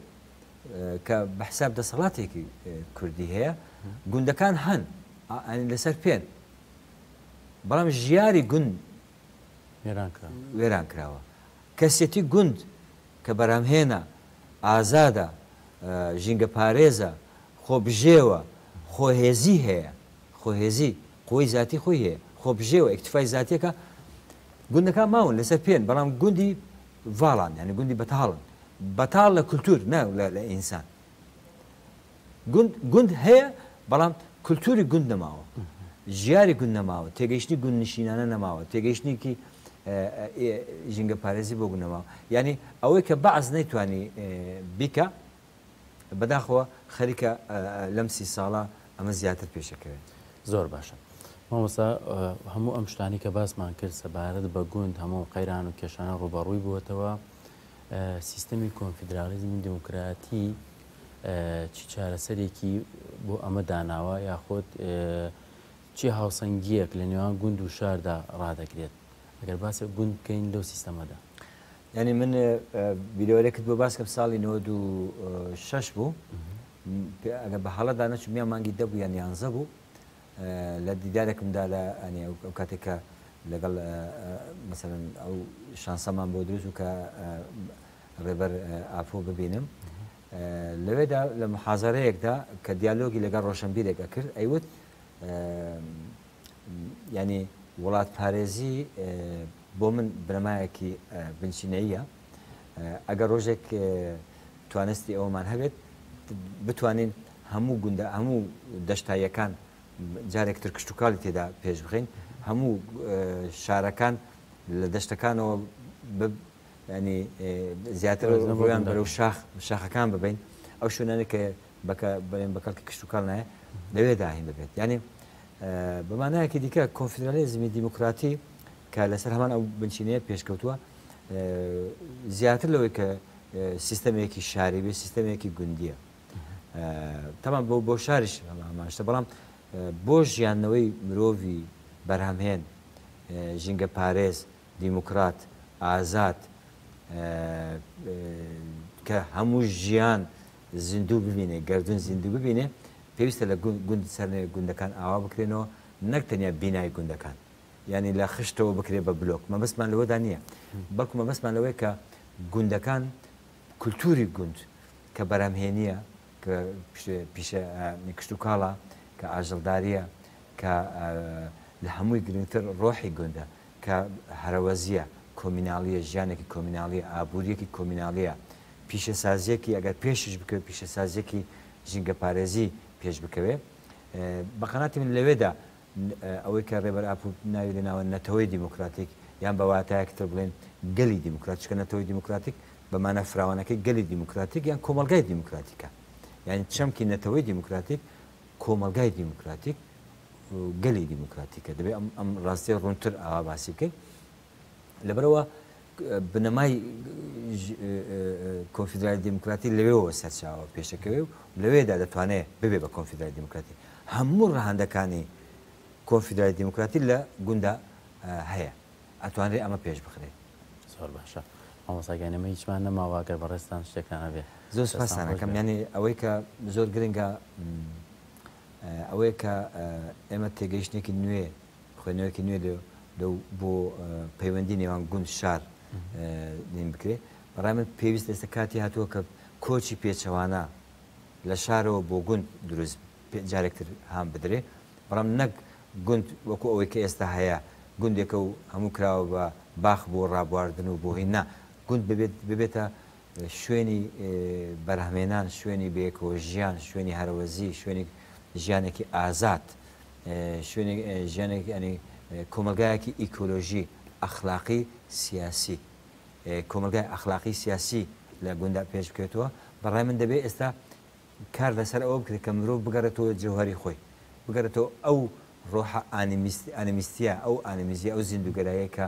کە بە حساب دەسەڵاتێکی کوردی هەیە گوندەکان هەن لەسەر پێن بەڵام ژیاری گوند وێران کراوە کەسێتی گوند کە بەرهەمهێنە، ئازادە، ژینگەپارێزە، خۆبژێوە، خۆهێزی هەیە، خۆهێزی، قوەی زاتی خۆی هەیە، خۆبژێوە ئیکتفای زاتیەکە گوندەکان ماون لەسەر پێن بەڵام گوندی ڤاڵان یانی گوندی بەتاڵن بەتاڵ لە کولتور نا لە ئینسان گوند گوند هەیە بەڵام کولتوری گوند نەماوە ژیاری گوند نەماوە تێگەیشتنی گوند نشینانە نەماوە تێگەیشتنێکی ژینگە پارێزی بۆ گوند نەماوە یعنی ئەوەی کە بەعس نەیتوانی بیکە بەداخەوە خەریکە لەم سی ساڵە ئەمە زیاتر پێشەکەوێت. زۆر باشە مامۆستا هەموو ئەم شتانی کە باسمان کرد سەبارەت بە گوند هەموو قەیران و کێشانە ڕووبەڕووی بووەتەوە سیستەمی کۆنفیدرالیزمی دیموکراتی چی چارەسەرێکی بۆ ئەمە داناوە یاخود چی هاوسەنگییەک لە نێوان گوند و شاردا ڕادەگرێت ئەگەر باسی گوند بکەین لەو سیستەمەدا؟ یانی من بیرەوەرێکت بۆ باس کەم ساڵی 96 بوو ئەگەر بە هەڵەدا نەچوم یان مانگی دە بوو یان یانزە بوو لە دیدارێکمدا لە ئەنی ئەو کاتێک کە لەگەڵ مەسەلەن ئەو شانسەمان بۆ دروست بوو کە ڕێبەر ئاپۆ ببینم لەوێدا لە محازەرەیەکدا کە دیالۆگی لەگەڵ ڕۆشنبیرێک ئەکرد ئەیوت یانی وڵاتپارێزی بۆ من بنەمایەکی بنچینەییە، ئەگەر ڕۆژێک توانستی ئەوەمان هەبێت بتوانین هەموو گوندە هەموو دەشتاییەکان جارێک تر کشتوکاڵی تێدا پێش بخەین، هەموو شارەکان لە دەشتەکانەوە ینی زیاتر ڕویان بەرەو شاخ شاخەکان ببین ئەو شوێنانە کە بەکە بەێن بە کەڵکی کشتوکاڵ نایە لەوێدا هین ببێت یعنی بە مانایەکی دیکە کۆنفیدرالیزمی دیموکراتی کە لەسەر هەمان ئەو بنچینەیە پێشکەوتووە زیاتر لەوەی کە سیستەمێکی شاری بێ سیستەمێکی گوندیە تەمان بۆ بۆ شاریش هەمانشتە بەڵام بۆ ژیانەوەی مرۆڤی بەرهەمهێن ژینگە پارێز دیموکرات ئازاد کە هەموو ژیان زیندوو ببینێ، گەردوون زیندوو ببینێ، پێویستە لە گوند سەرنەوێ گوندەکان ئاوا بکرێنەوە، نەک تەنیا بینای گوندەکان، یانی لە خشتەوە بکرێ بە بلۆک، مەبەستمان لەوەدا نییە، بەڵکو مەبەستمان لەوەیە کە گوندەکان، کولتووری گوند کە بەرهەمهێنییە، کە پیشە کشتوکاڵە، کە ئاژەڵدارییە، کە لە هەمووی گرنگتر ڕۆحی گوندە، کە هەرەوەزییە، کۆمیناڵییە، ژیانێکی کۆمیناڵییە، ئابوورییەکی کۆمیناڵییە، پیشەسازییەکی ئەگەر پێشیش بکەوێت پیشەسازییەکی ژینگەپارێزی پێش بکەوێت بە قەناعەتی من لەوێدا ئەوەی کە ڕێبەر ئاپۆ ناوی لێناوە نەتەوەی دیموکراتیک یان بە واتایەکی تر بڵێن گەلی دیموکرات چونکە نەتەوەی دیموکراتیک بە مانا فراوانەکەی گەلی دیموکراتیک یان کۆمەڵگای دیموکراتیکە یان چەمکی نەتەوەی دیموکراتیک کۆمەڵگای دیموکراتیک گەلی دیموکراتیکە دەبێت ئەم ئەم ڕاستیە ڕوونتر ئاوا باسی بکەین لەبەرئەوە بنەمای کۆنفیدرالی دیموکراتی لەوێوە سەرچاوە پێشەکەوێ و لەوێدا دەتوانێت ببێ بە کۆنفیدرالی دیموکراتی. هەموو ڕەهەندەکانی کۆنفیدرالی دیموکراتی لە گوندا هەیە. ئەتوانرێ ئەمە پێش بخرێ. زۆر باشە مامۆستا گیان ئێمە هیچمان نەماوە گەر بەڕێزتان شتێکتان هەبێ. زۆر دەستان سپاستان خۆش ئەکەم. بێ. یانی ئەوەی کە زۆر گرنگە ئەوەیە کە ئێمە تێگەیشتنێکی نوێ خوێندنەوەیەکی نوێ لەو بۆ پەیوەندی نێوان گوند شار دین بکرێ بەڕای من پێویست ئێستا کاتی هاتووە کە کۆچی پێچەوانە لە شارەوە بۆ گوند دروست جارێکتر هام بدرێ بەڵام نەک گوند وەکو ئەوەی کە ئێستا هەیە گوندێکە و هەموو کراوە بە باخ بۆ ڕابواردن و بۆ هین نا گوند ببێت ببێتە شوێنی بەرهەمێنان شوێنی بەیەکەوە ژیان شوێنی هەرەوەزی شوێنی ژیانێکی ئازاد شوێنێک ژیانێک یانی کۆمەڵگایەکی ئیکۆلۆژی، ئەخلاقی، سیاسی، کۆمەڵگای ئەخلاقی سیاسی لە گوندا پێش بکەوێتەوە، بە ڕای من دەبێ ئێستا کار لەسەر ئەوە بکرێت کە مرۆڤ بگەڕێتەوە جەوهەری خۆی، بگەڕێتەوە ئەو ڕۆحە ئانیمیستیە، ئەو ئانیمیزیە، ئەو زیندووگەراییە کە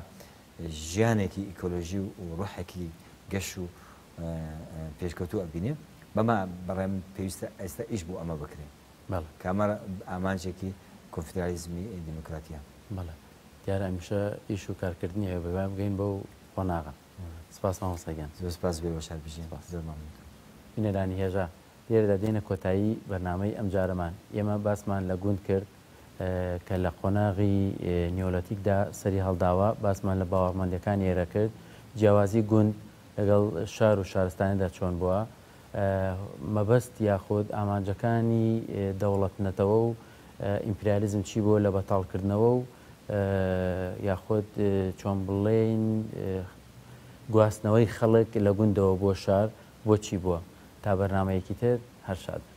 ژیانێکی ئیکۆلۆژی و ڕۆحێکی گەش و پێشکەوتوو ئەبینێ، بەمە بە ڕای من پێویستە ئێستا ئیش بۆ ئەمە بکرێ. بەڵێ. کە ئەمە ئامانجێکی کۆنفیدرالیزمی دیموکراتییە. بەڵێ. دیارە هەمیشە ئیش و کارکردنی هەیە بەهیوام بگەین بەو قۆناغە. سپاس مامۆستا گیان. زۆر سپاس بێ وەشار بژین. سپاس. زۆر مەمنون. بینەرانی هێژا لێرەدا دێینە کۆتایی بەرنامەی ئەمجارەمان. ئێمە باسمان لە گوند کرد کە لە قۆناغی نیۆلۆتیکدا سەری هەڵداوە، باسمان لە باوەڕمەندیەکانی ئێرە کرد، جیاوازی گوند لەگەڵ شار و شارستانیدا چۆن بووە، مەبەست یاخود ئامانجەکانی دەوڵەت نەتەوە و ئیمپریالیزم چی بووە لە بەتاڵکردنەوە و یاخود چۆن بڵێین گواستنەوەی خەڵک لە گوندەوە بۆ شار بۆچی بووە؟ تا بەرنامەیەکی تر هەر شاد بن.